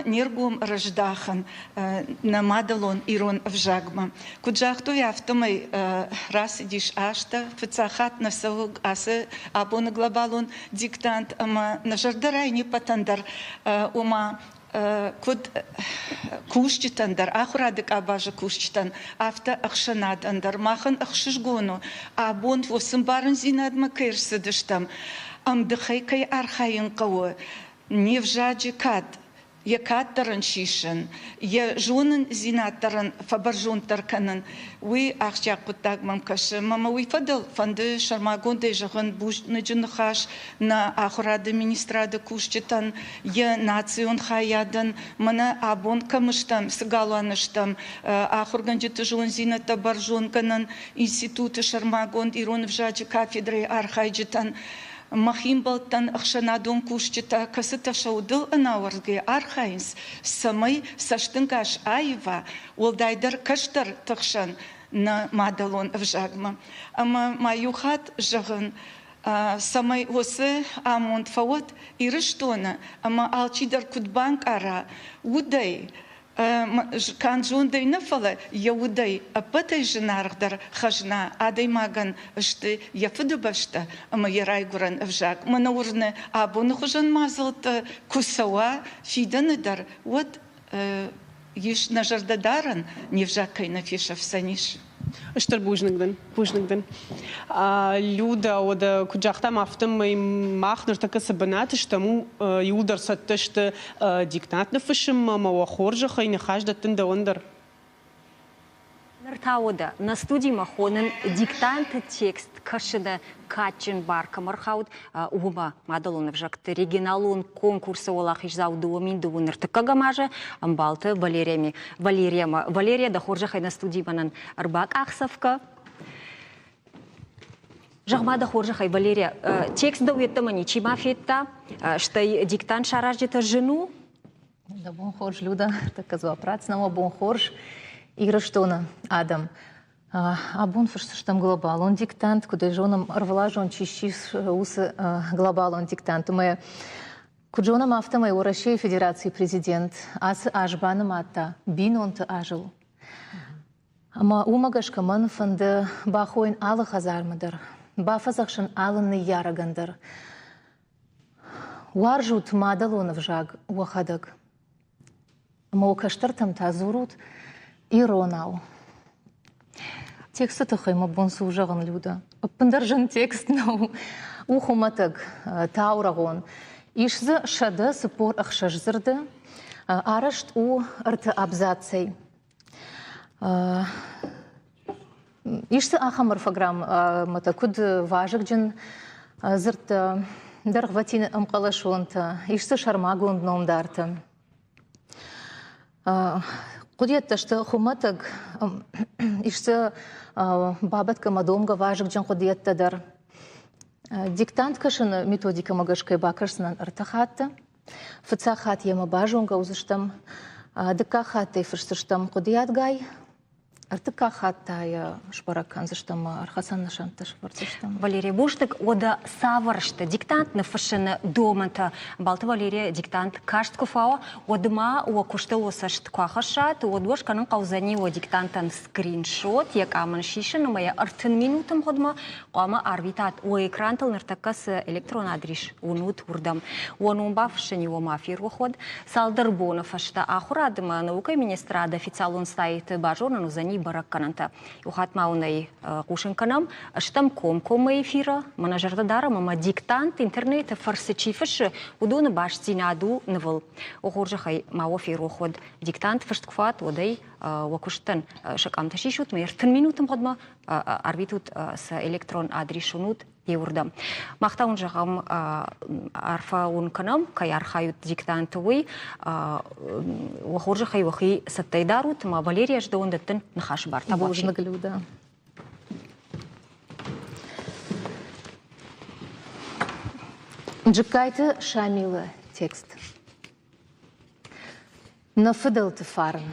не ргом ӕрыздахын нӕ мадӕлон ирон ӕвзагмӕ. Куыд загътой, афтӕмӕй рацыдис азтӕ, фыццаг хатт нӕ цӕуы ацы абоны глобалон диктант ӕмӕ нӕ зӕрдӕрай не ппӕтӕн дӕр, ома куыд кусджытӕн дӕр, ахуырады къабазы кусджытӕн, афтӕ ӕхсӕнадӕн дӕр. Махӕн ӕхсызгон у, абон уыцы ӕмбарындзинадмӕ кӕй ӕрцыдыстӕм, ӕмдыхӕй кӕй архайын хъӕуы, не взаджы кад йӕ кад дӕр ын сисын, йӕ зонындзинад дӕр ын фӕбӕрзонддӕр кӕнын, уый ахсджиаг хъуыддаг мӕм кӕсы. Мӕ уый фӕдыл фӕнды сӕрмагондӕй зӕгъын бузныджы ныхас нӕ ахуырады министрады кусджытӕн, йӕ национ хайадӕн, мӕнӕ абон кӕм стӕм, цы галуаны стӕм, ахуыргӕнджыты зондзинӕдтӕ бӕрзондгӕнӕн институты сӕрмагонд ирон ӕвзаджы кафедрӕйы архайджытӕн, мӕхи мбӕлттӕн ӕхсӕнадон кусджытӕ, кӕцытӕ сӕ удыл ӕнауӕрдгӕ архайынц, цӕмӕй цӕстӕнгас аива, уӕлдайдӕр кӕстӕрты хсӕн нӕ мадӕлон ӕвзагмӕ. Ӕмӕ ма иу хатт зӕгъын, цӕмӕй уыцы амонд фӕуӕд Ирыстоны ӕмӕ алчидӕр куыд банкъара, удӕй канд зондӕй нӕ, фӕлӕ йӕ удӕй ӕппӕтӕй зынаргъдӕр хӕзна адӕймагӕн сты йӕ фыдыбӕстӕ ӕмӕ йӕ райгуырӕн ӕвзаг. Мӕнӕ уырны, абоны хуызӕн мадзӕлттӕ куы цӕуа фидӕны дӕр, уӕд ис нӕ зӕрдӕдарӕн, не взаг кӕй нӕ фесӕфдзӕнис. Стыр бузныг дын, бузныг дын. Люда, уӕдӕ куыд загътам, афтӕмӕй мах ныртӕккӕ цы бынаты стӕм, иууылдӕр цӕттӕ сты диктант ныффыссынмӕ ӕмӕ уӕ хорзӕхӕй ныхас дӕттын дӕуӕн дӕр. Ныр та уӕдӕ нӕ студимӕ хонын диктанты текст кӕсыны кадджын бар кӕм ӕрхауд, уымӕ мадӕлон ӕвзӕгты регионалон конкурсы уӕлахиздзау 2002 ӕртыккӕгӕм азы Ӕмбалты Валериями. Валерияма. Валерия, дӕ хорзӕхӕй нӕ студимӕ нын ӕрбакъахдзӕф Зӕгъ-ма дӕ хорзӕхӕй, Валерия, текст дӕу йеддӕмӕ ничи ма федта, стӕй диктант саразджытӕ зын у? Дӕ бон хорз, Люда, тӕккӕ дзуапп ратдзынӕн, бон хорз Ирыстоны адӕм. Абон фысдзыстӕм глобалон диктант, куыд ӕй зонӕм, ӕрвылазон чи ссис, уыцы глобалон диктант. Ӕмӕ куыд зонӕм, афтӕмӕй Уӕрӕсейы Федерацийы президент ацы аз банымадта бинонты азыл. Ӕмӕ уымӕ гӕсгӕ мӕн фӕнды бахойын алы хӕдзармӕ дӕр, бафӕдзӕхсын алы ныййарӕгӕн дӕр. Уарзут мадӕлон ӕвзаг уӕхӕдӕг. Ӕмӕ уӕ кӕстӕртӕм та дзурут иронау. Тексты тыххӕй мӕ бон цы у зӕгъын, Люда? Ӕппындӕр зын текст нӕу. У хуымӕтӕг, таурӕгъон. Ис дзы 146 дзырды. Арӕзт у ӕртӕ абзацӕй. Ис дзы ахӕм орфограммӕтӕ, куыд вазыгджын дзырдтӕ, дӕргъвӕтин ӕмхъӕлӕсонтӕ, ис дзы сӕрмагонд номдартӕ. Хъуыдыйӕдтӕ сты хуымӕтӕг, ис дзы бабӕтгӕ ӕмӕ домгӕ вазыгджын хъуыдыйӕдтӕ дӕр. Диктант кӕсыны методикӕмӕ гӕсгӕ бакӕсдзынӕн ӕртӕ хатты. Фыццаг хатт йемӕ базонгӕ уыдзыстӕм, дыккаг хаттӕй фысдзыстӕм хъуыдыйадгай, Ӕртыккаг хатт та йӕ сбӕрӕг кӕндзыстӕм ӕмӕ ӕрхӕцӕн нысӕнттӕ сӕвӕрдзыстӕм. Валерия бузныг. Уӕдӕ цавӕр сты диктант ныффыссыны домӕнтӕ? Балты Валерия диктант каст куы фӕуа, уӕд ма уӕ куыстыл уӕ цӕст куы ахӕссат, уӕд уӕ скӕнын хъӕудзӕни уӕ диктантӕн скриншот, йӕ къам ын сисын ӕмӕ йӕ 30 минуты мгъуыдмӕ хъуамӕ арвитат уӕ экрантыл ныртӕккӕ цы электрон адрис уынут, уырдӕм. Уӕ ном бафыссын-иу уӕ ма ферох уӕд. Цалдӕр боны фӕстӕ ахуырады ӕмӕ наукӕйы министрады официалон сайты базонӕн уыдзӕни бӕрӕггӕнӕнтӕ. Иу хатт ма уын ӕй хъусын кӕнӕм, стӕм комкоммӕ эфиры, мӕнӕ зӕрдӕ дарӕм ӕмӕ диктант интернеты фӕрцы чи фыссы, уыдоны бастдзинад у нывыл. О хорзӕхӕй ма уӕ ферох уӕд, диктант фыст куы фӕуат, уӕд ӕй уӕ куыстӕн сӕ къамтӕ сисут, ӕмӕ 30 минуты мгъуыдмӕ арвитут сӕ электрон адрис уынут еуырдӕм. Мах та уын зӕгъӕм, арфӕ уын кӕнӕм, кӕй архайут диктанты, уый. Уӕ хорзӕхӕй уӕхи цӕттӕй дарут, ӕмӕ Валерия ӕз дӕуӕн дӕттын ныхасы бар. Бузныг, Люда. Джыккайты Шамилы текст. Нӕ фыдӕлты фарн.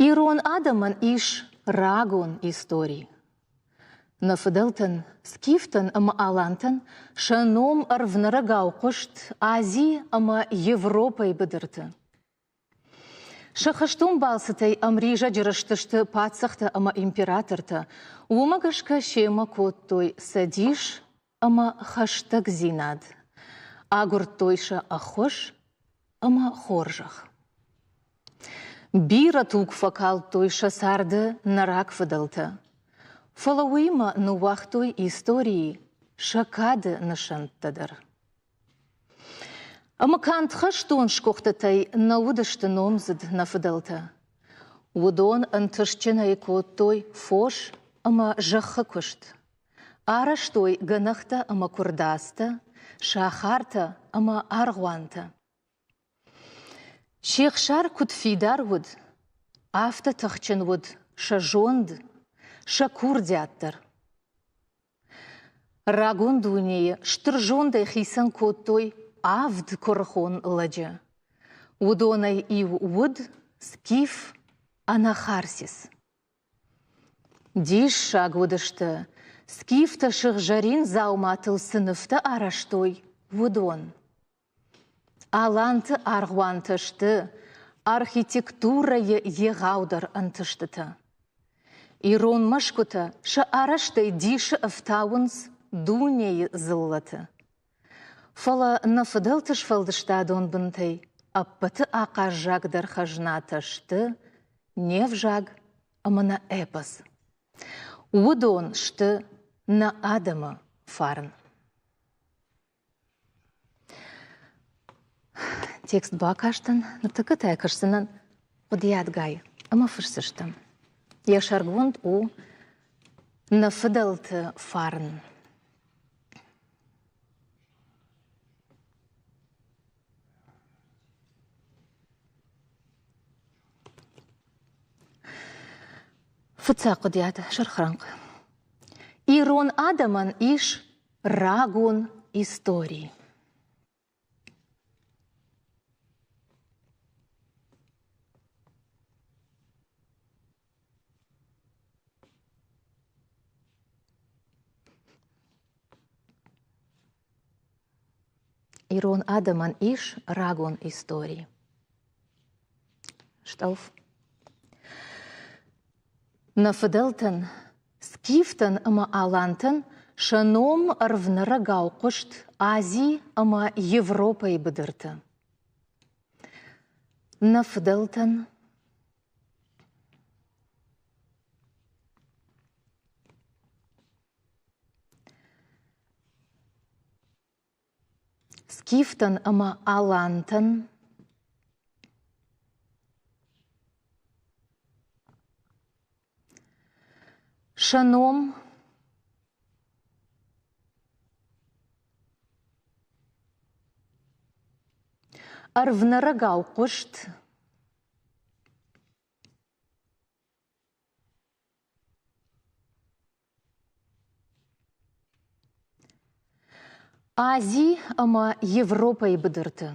Ирон адӕмӕн ис рагон истори. Нӕ фыдӕлтӕн, скифтӕн ӕмӕ алантӕн сӕ ном ӕрвнӕрӕгау хъуыст Ази ӕмӕ Европӕйы быдырты. Сӕ хӕстон балцытӕй ӕмризӕджы рызтысты паддзӕхтӕ ӕмӕ императортӕ, уымӕ гӕсгӕ семӕ кодтой цӕдис ӕмӕ хӕстӕгдзинад, агуырдтой сӕ ӕххуыс ӕмӕ хорзӕх. Бирӕ туг фӕкалдтой сӕ царды нӕ рагфыдӕлтӕ, фӕлӕ уыимӕ ныууагътой историйы сӕ кады нысӕнттӕ дӕр. Ӕмӕ канд хӕстон сгуыхтытӕй нӕ уыдысты номдзыд нӕ фыдӕлтӕ. Уыдон ӕнтыстджынӕй кодтой фос ӕмӕ зӕххы куыст. Арӕзтой гӕнӕхтӕ ӕмӕ куырдадзтӕ, сахартӕ ӕмӕ аргъуантӕ. Се хсар куыд фидар уыд, афтӕ тыхджын уыд сӕ зонд, сӕ курдиат дӕр. Рагон дунейы стыр зондӕй хицӕн кодтой авд куырыхон лӕджы. Уыдонӕй иу уыд скиф Анахарсис. Диссаг уыдысты, скифтӕ сыгъзӕрин дзауматыл цы нывтӕ арӕзтой, уыдон. Аланты аргъуантӕ сты архитектурӕйы егъаудӕр ӕнтыстытӕ. Ирон мӕсгуытӕ сӕ арӕзтӕй дисы ӕфтауынц дунейы дзыллӕты. Фӕлӕ нӕ фыдӕлты сфӕлдыстадон бынтӕй ӕппӕты ахъаззагдӕр хӕзнатӕ сты не взаг ӕмӕ нӕ эпос. Уыдон сты нӕ адӕмы фарн. Текст бакастӕн, ныртӕккӕ та йӕ кӕсдзынӕн хъуыдыйадгай ӕмӕ фысдзыстӕм. Йӕ сӕргонд у Нӕ фыдӕлты фарн. Фыццаг хъуыдыйад сырх рӕнхъ. Ирон адӕмӕн ис рагон истори. Ирон адӕмӕн ис рагон истори. Стъӕлф. Нӕ фыдӕлтӕн, скифтӕн ӕмӕ алантӕн сӕ ном ӕрвнӕрӕгау хъуыст Ази ӕмӕ Европӕйы быдырты. Нӕ фыдӕлтӕн Скифтӕн ӕмӕ алантӕн сӕ ном ӕрвнӕрӕгау хъуыст. Ази ӕмӕ Европӕйы быдырты.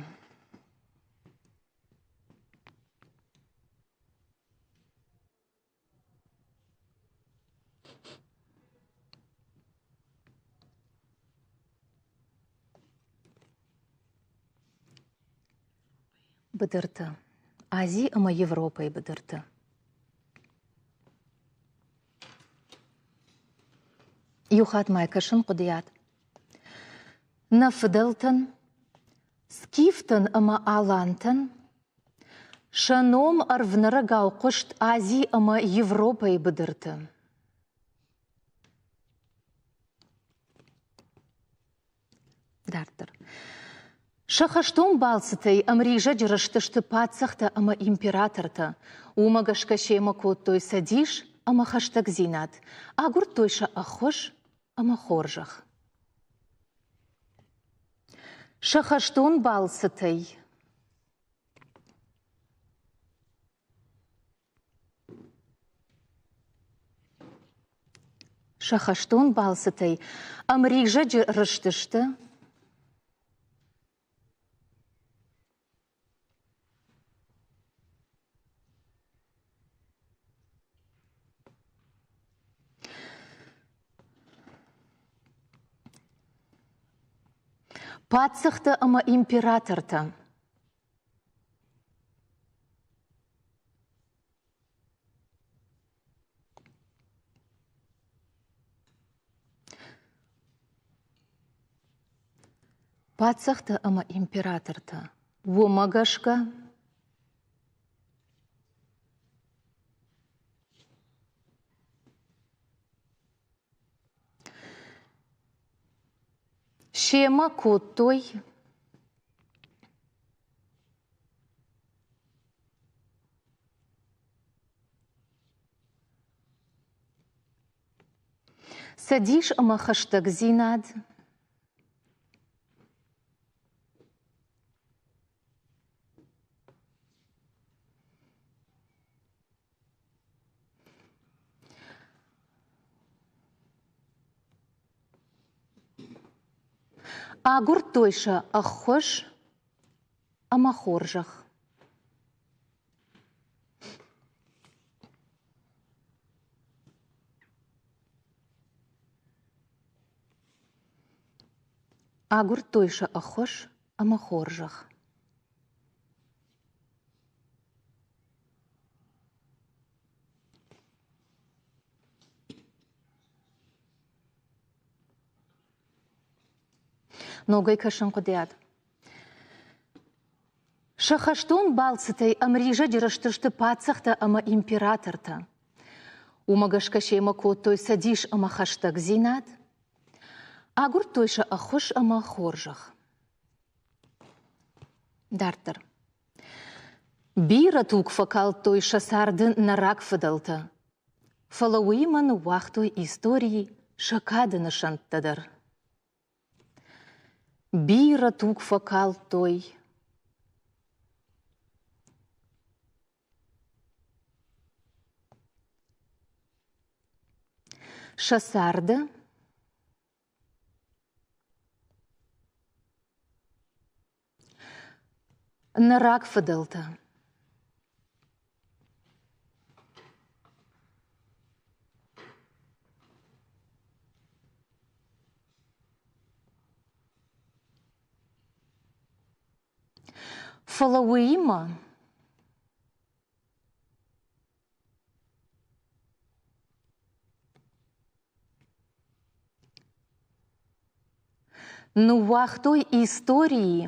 Быдырты. Ази ӕмӕ Европӕйы быдырты. Иу хатт ма кӕсын хъуыдыйад. Нӕ фыдӕлтӕн, скифтӕн ӕмӕ алантӕн сӕ ном ӕрвнӕрӕгау хъуыст Ази ӕмӕ Европӕйы быдырты. Дарддӕр. Сӕ хӕстон балцытӕй ӕмризӕджы рызтысты паддзӕхтӕ ӕмӕ императортӕ. Уымӕ гӕсгӕ семӕ кодтой цӕдис ӕмӕ хӕстӕгдзинад, агуырдтой сӕ ӕххуыс ӕмӕ хорзӕх. Сӕ хӕстон балцытӕй Сӕ хӕстон балцытӕй ӕмризӕджы рызтысты. Паддзӕхтӕ ӕмӕ императортӕ. Паддзӕхтӕ ӕмӕ императортӕ. Уымӕ гӕсгӕ Семӕ кодтой Цӕдис ӕмӕ хӕстӕгдзинад. Агуырдтой сӕ ӕххуыс ӕмӕ хорзӕх. Агуырдтой сӕ ӕххуыс ӕмӕ хорзӕх. Ногӕй кӕсын хъуыдиат. Сӕ хӕстон балцытӕй ӕмризӕджы рызтысты паддзӕхтӕ ӕмӕ императортӕ. Уымӕ гӕсгӕ семӕ кодтой цӕдис ӕмӕ хӕстӕгдзинад, агуырдтой сӕ ӕххуыс ӕмӕ хорзӕх. Дарддӕр. Бирӕ туг фӕкалдтой сӕ царды нӕ рагфыдӕлтӕ, фӕлӕ уыимӕ ныууагътой историйы сӕ кады нысӕнттӕ дӕр. Бирӕ туг фӕкалдтой. Сӕ царды Нӕ рагфыдӕлтӕ. Фӕлӕ уыимӕ Ныууагътой историйы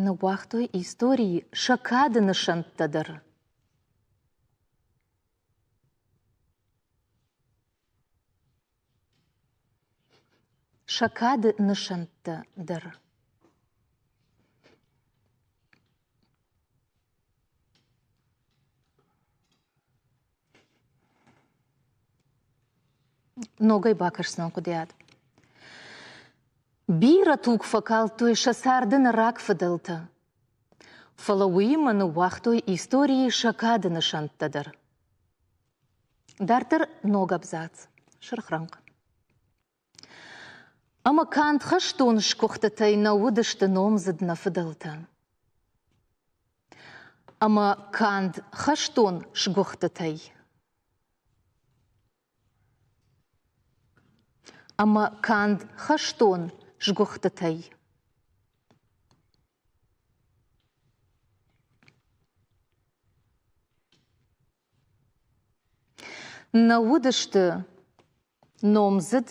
Ныууагътой историйы сӕ кады нысӕнттӕ дӕр. Сӕ кады нысӕнттӕ дӕр. Ногӕй бакӕсдзынӕн хъуыдыйад. Бирӕ туг фӕкалдтой сӕ царды нӕ рагфыдӕлтӕ, фӕлӕ уыимӕ ныууагътой историйы сӕ кады нысӕнттӕ дӕр. Дарддӕр ног абзац, сырх рӕнхъ. Ӕмӕ канд хӕстон сгуыхтытӕй нӕ уыдысты номдзыд нӕ фыдӕлтӕ. Ӕмӕ канд хӕстон сгуыхтытӕй. Ӕмӕ канд хӕстон сгуыхтытӕй. Нӕ уыдысты номдзыд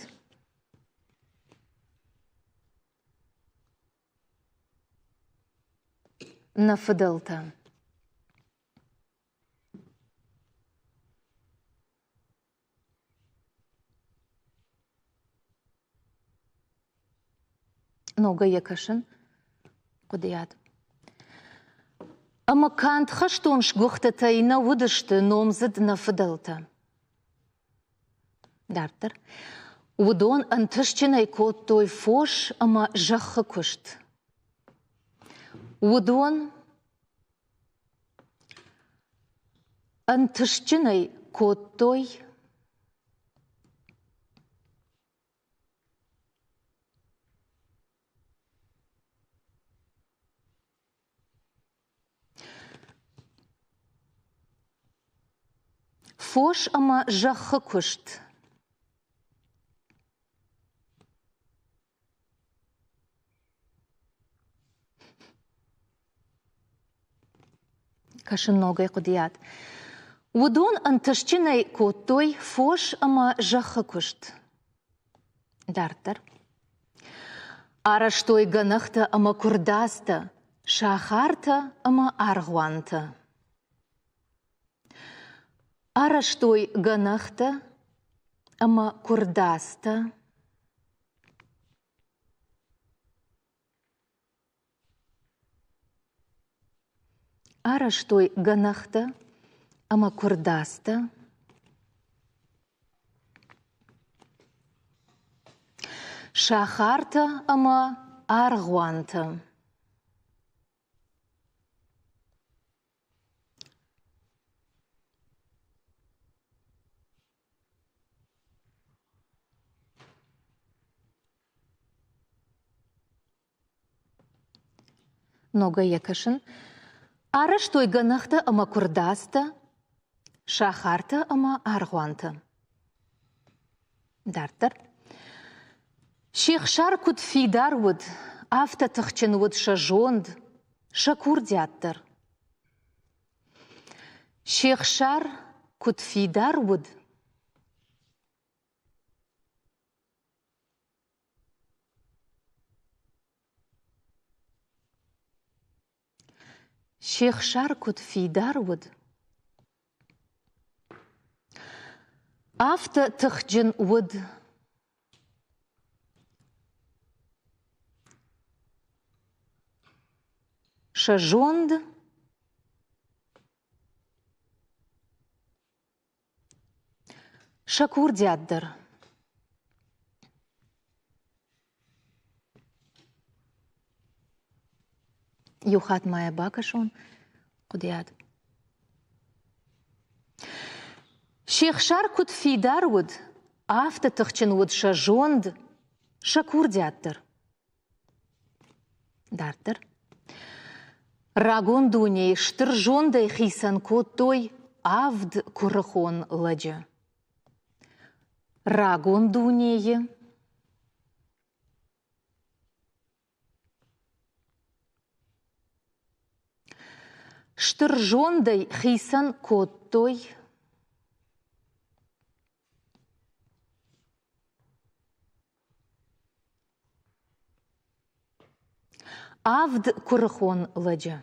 нӕ фыдӕлтӕ. Ногӕй йӕ кӕсын хъуыдыйад. Ӕмӕ канд хӕстон сгуыхтытӕй нӕ уыдысты номдзыд нӕ фыдӕлтӕ. Дарддӕр. Уыдон ӕнтыстджынӕй кодтой фос ӕмӕ зӕххы куыст. Уыдон ӕнтыстджынӕй кодтой Фос ӕмӕ зӕххы куыст. Кӕсын ногӕй хъуыдыйад. Уыдон ӕнтыстджынӕй кодтой фос ӕмӕ зӕххы куыст. Дарддӕр. Арӕзтой гӕнӕхтӕ ӕмӕ куырдадзтӕ, сахартӕ ӕмӕ аргъуантӕ. Арӕзтой гӕнӕхтӕ ӕмӕ куырдадзтӕ. Арӕзтой гӕнӕхтӕ ӕмӕ куырдадзтӕ. Сахартӕ ӕмӕ аргъуантӕ. Ногӕй йӕ кӕсын. Арӕзтой гӕнӕхтӕ ӕмӕ куырдадзтӕ, сахартӕ ӕмӕ аргъуантӕ. Дарддӕр. Се хсар куыд фидар уыд, афтӕ тыхджын уыд сӕ зонд, сӕ курдиат дӕр. Се хсар куыд фидар уыд, Се хсар куыд фидар уыд, афтӕ тыхджын уыд. Сӕ зонд Сӕ курдиат дӕр. Иу хатт ма йӕ бакӕсон хъуыдыйад. Се хсар куыд фидар уыд, афтӕ тыхджын уыд сӕ зонд, сӕ курдиат дӕр. Дарддӕр. Рагон дунейы стыр зондӕй хицӕн кодтой авд куырыхон лӕджы. Рагон дунейы стыр зондӕй хицӕн кодтой Авд куырыхон лӕджы.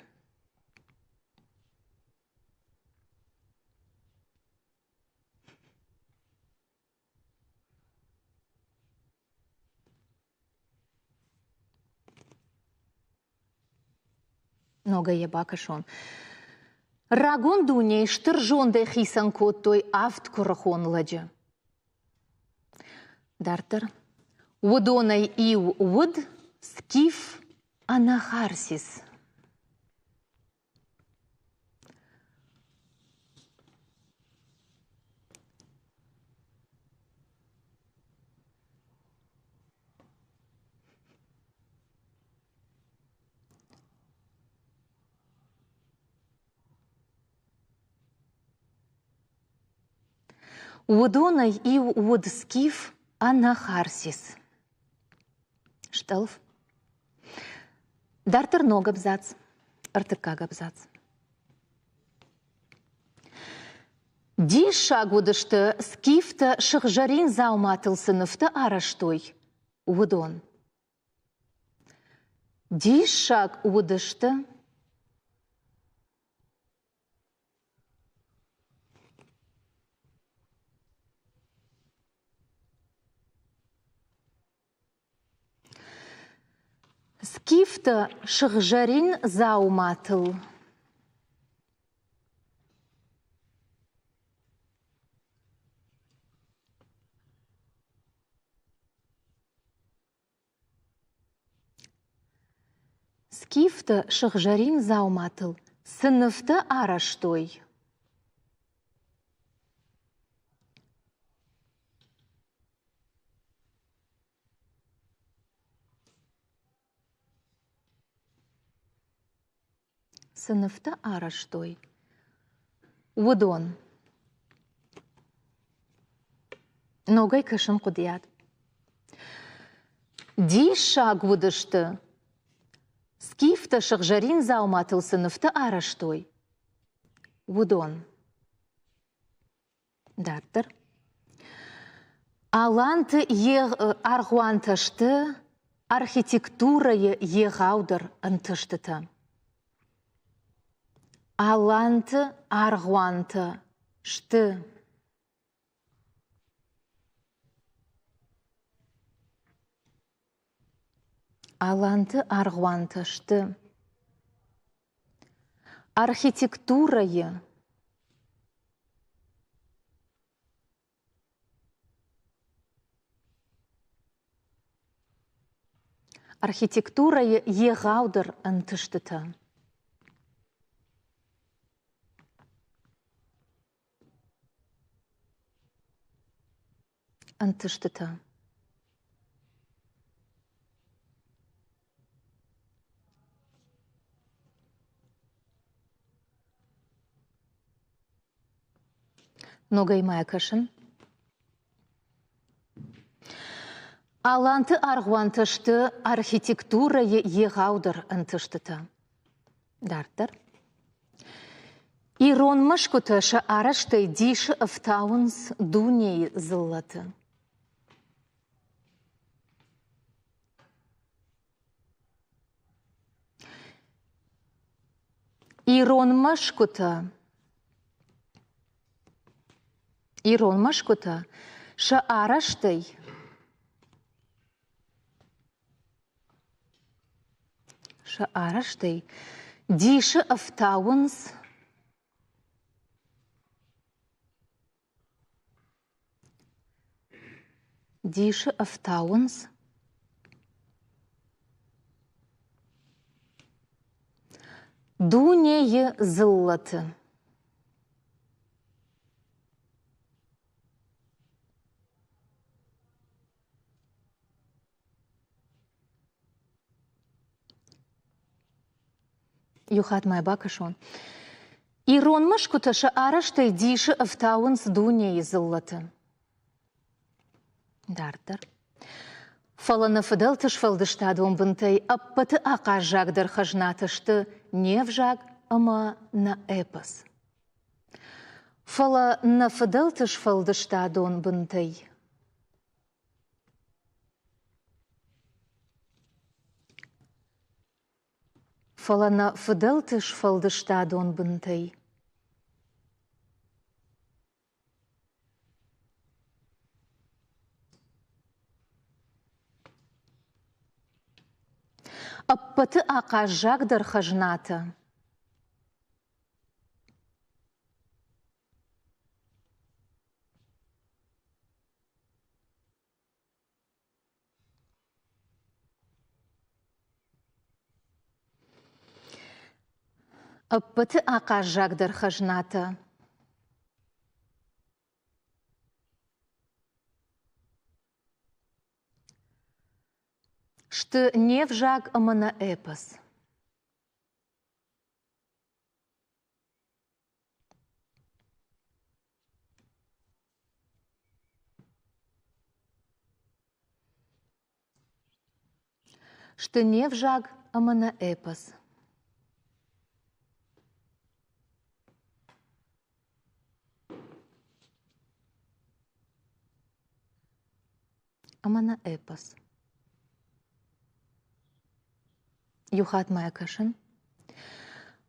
Ногӕй йӕ бакӕсон. Рагон дунейы стыр зондӕй хицӕн кодтой авд куырыхон лӕджы. Дарддӕр. Уыдонӕй иу уыд Скиф Анахарсис. Уыдонӕй иу уыд Скиф Анахарсис. Стъӕлф. Дарддӕр ног абзац, ӕртыккаг абзац. Диссаг уыдысты, скифтӕ сыгъзӕрин дзауматыл цы нывтӕ арӕзтой, уыдон. Диссаг уыдысты, Скифты сыгъзӕрин дзауматыл Скифты сыгъзӕрин дзауматыл цы нывтӕ арӕзтой, цы нывтӕ арӕзтой, уыдон. Ногӕй кӕсын хъуыдыйад. Диссаг уыдысты, скифтӕ сыгъзӕрин дзауматыл цы нывтӕ арӕзтой, уыдон. Дарддӕр. Аланты аргъуантӕ сты архитектурӕйы егъаудӕр ӕнтыстытӕ. Аланты аргъуантӕ сты Аланты аргъуантӕ сты архитектурӕйы архитектурӕйы егъаудӕр ӕнтыстытӕ. Ӕнтыстытӕ. Ногӕй ма кӕсын. Аланты аргъуантӕ сты архитектурӕйы егъаудӕр ӕнтыстытӕ. Дарддӕр. Ирон мӕсгуытӕ сӕ арӕзтӕй дисы ӕфтауынц дунейы дзыллӕты. Ирон мӕсгуытӕ Ирон мӕсгуытӕ сӕ арӕзтӕй Сӕ арӕзтӕй дисы ӕфтауынц дисы ӕфтауынц дунейы дзыллӕты. Иу хатт ма бакӕсон. Ирон мӕсгуытӕ сӕ арӕзтӕй дисы ӕфтауынц дунейы дзыллӕты. Дарддӕр. Фӕлӕ нӕ фыдӕлты сфӕлдыстадон бынтӕй ӕппӕты ахъаззагдӕр хӕзнатӕ сты не взаг ӕмӕ нӕ эпос. Фӕлӕ нӕ фыдӕлты сфӕлдыстадон бынтӕй Фӕлӕ нӕ фыдӕлты сфӕлдыстадон бынтӕй ӕппӕты ахъаззагдӕр хӕзнатӕ Ӕппӕты ахъаззагдӕр хӕзнатӕ сты не взаг ӕмӕ нӕ эпос. Сты не взаг ӕмӕ нӕ эпос. Ӕмӕ нӕ эпос. Иу хатт ма кӕсын.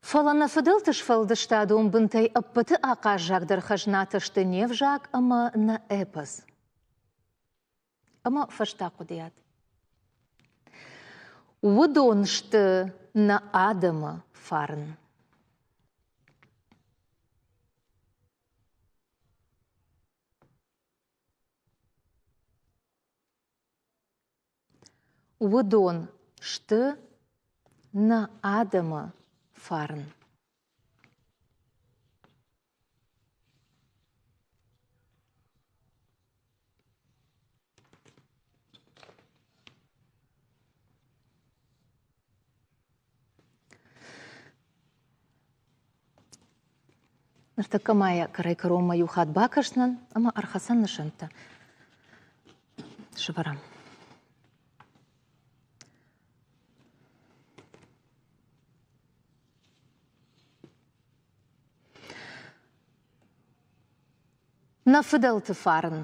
Фӕлӕ нӕ фыдӕлты сфӕлдыстадон бынтӕй ӕппӕты ахъаззагдӕр хӕзнатӕ сты не взаг ӕмӕ нӕ эпос. Ӕмӕ фӕстаг хъуыдыйад. Уыдон сты нӕ адӕмы фарн. Уыдон сты нӕ адӕмы фарн. Ныртӕккӕ ма йӕ кӕрӕй-кӕронмӕ иу хатт бакӕсдзынӕн ӕмӕ ӕрхӕцӕн нысӕнттӕ. Сӕвӕрӕм. Нӕ фыдӕлты фарн.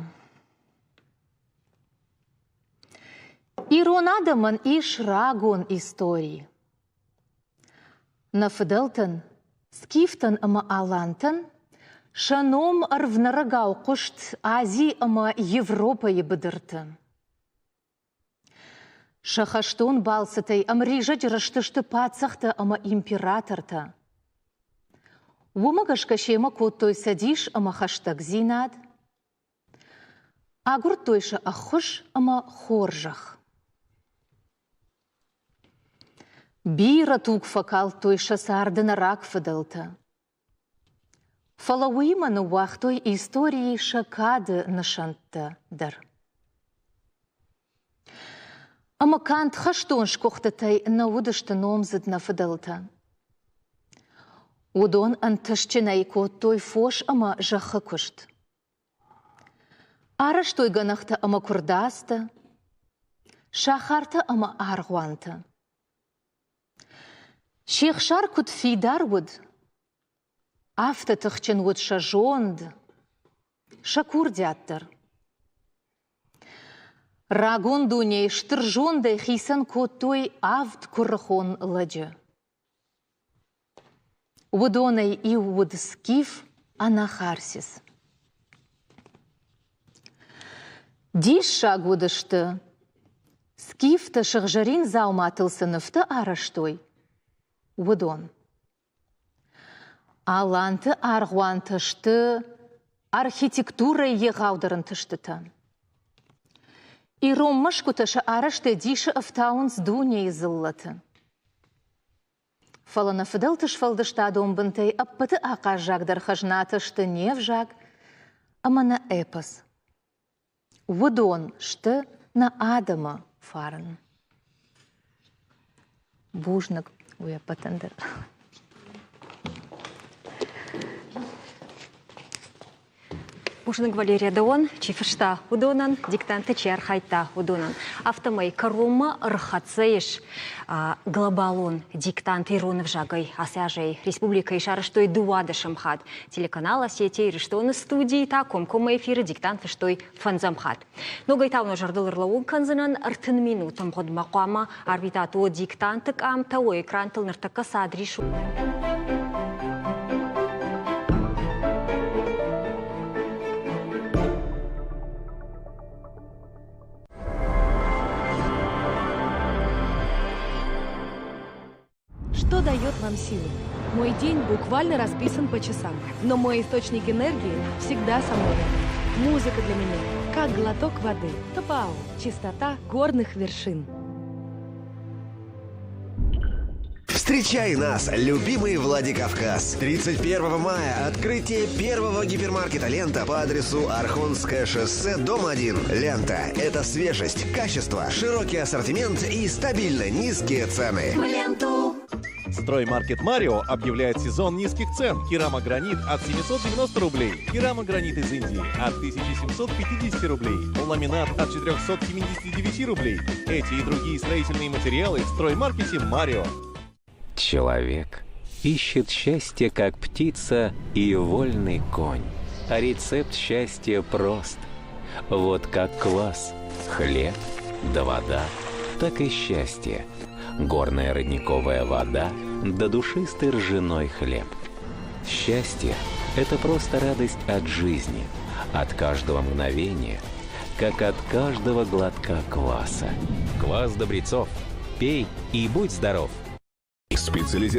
Ирон адӕмӕн ис рагон истори. Нӕ фыдӕлтӕн, скифтӕн ӕмӕ алантӕн сӕ ном ӕрвнӕрӕгау хъуыст Ази ӕмӕ Европӕйы быдырты. Сӕ хӕстон балцытӕй ӕмризӕджы рызтысты паддзӕхтӕ ӕмӕ императортӕ. Уымӕ гӕсгӕ семӕ кодтой цӕдис ӕмӕ хӕстӕгдзинад, агуырдтой сӕ ӕххуыс ӕмӕ хорзӕх. Бирӕ туг фӕкалдтой сӕ царды нӕ рагфыдӕлтӕ. Фӕлӕ уыимӕ ныууагътой историйы сӕ кады нысӕнттӕ дӕр. Ӕмӕ канд хӕстон сгуыхтытӕй нӕ уыдысты номдзыд нӕ фыдӕлтӕ. Уыдон ӕнтыстджынӕй кодтой фос ӕмӕ зӕххы куыст. Арӕзтой гӕнӕхтӕ ӕмӕ куырдадзтӕ, сахартӕ ӕмӕ аргъуантӕ. Се хсар куыд фидар уыд, афтӕ тыхджын уыд сӕ зонд, сӕ курдиат дӕр. Рагон дунейы стыр зондӕй хицӕн кодтой авд куырыхон лӕджы. Уыдонӕй иу уыд скиф Анахарсис. Диссаг уыдысты, скифтӕ сыгъзӕрин дзауматыл цы нывтӕ арӕзтой, уыдон. Аланты аргъуантӕ сты архитектурӕйы егъаудӕр ӕнтыстытӕ. Ирон мӕсгуытӕ сӕ арӕзтӕй дисы ӕфтауынц дунейы дзыллӕты. Фӕлӕ нӕ фыдӕлты сфӕлдыстадон бынтӕй ӕппӕты ахъаззагдӕр хӕзнатӕ сты не взаг ӕмӕ нӕ эпос. Уыдон сты нӕ адӕмы фарн. Бузныг уе ппӕтӕн дӕр. Бузныг, Валерия, дӕуӕн, чи фыста, уыдонӕн, диктанты чи архайдта, уыдонӕн. Афтӕмӕй кӕронмӕ ӕрхӕццӕ ис глобалон диктант ирон ӕвзагӕй. Ацы азӕй республикӕйы сарӕзтой дыууадӕсӕм хатт. Телеканал Осетия Ирыстоны студийы та комкоммӕ эфиры диктант фыстой фӕндзӕм хатт. Ногӕй та уын зӕрдыл ӕрлӕууын кӕндзынӕн 30 минут ӕмгъуыдмӕ хъуамӕ арвитат уӕ диктанты къамтӕ, уӕ экрантыл ныртӕккӕ цы адрис Что дает вам силы? Мой день буквально расписан по часам, но мой источник энергии всегда со мной рядом. Музыка для меня как глоток воды. Топау – чистота горных вершин. Встречай нас, любимый Владикавказ! 31 мая открытие первого гипермаркета «Лента» по адресу Архонское шоссе, дом 1. «Лента» — это свежесть, качество, широкий ассортимент и стабильно низкие цены. В ленту! Строймаркет Марио объявляет сезон низких цен. Керамогранит от 790 рублей. Керамогранит из Индии от 1750 рублей. Ламинат от 479 рублей. Эти и другие строительные материалы в строймаркете Марио. Человек ищет счастье, как птица и вольный конь. А рецепт счастья прост. Вот как квас, хлеб да вода, так и счастье. Горная родниковая вода да душистый ржаной хлеб. Счастье – это просто радость от жизни, от каждого мгновения, как от каждого глотка кваса. Квас Добрецов. Пей и будь здоров! Специализированный.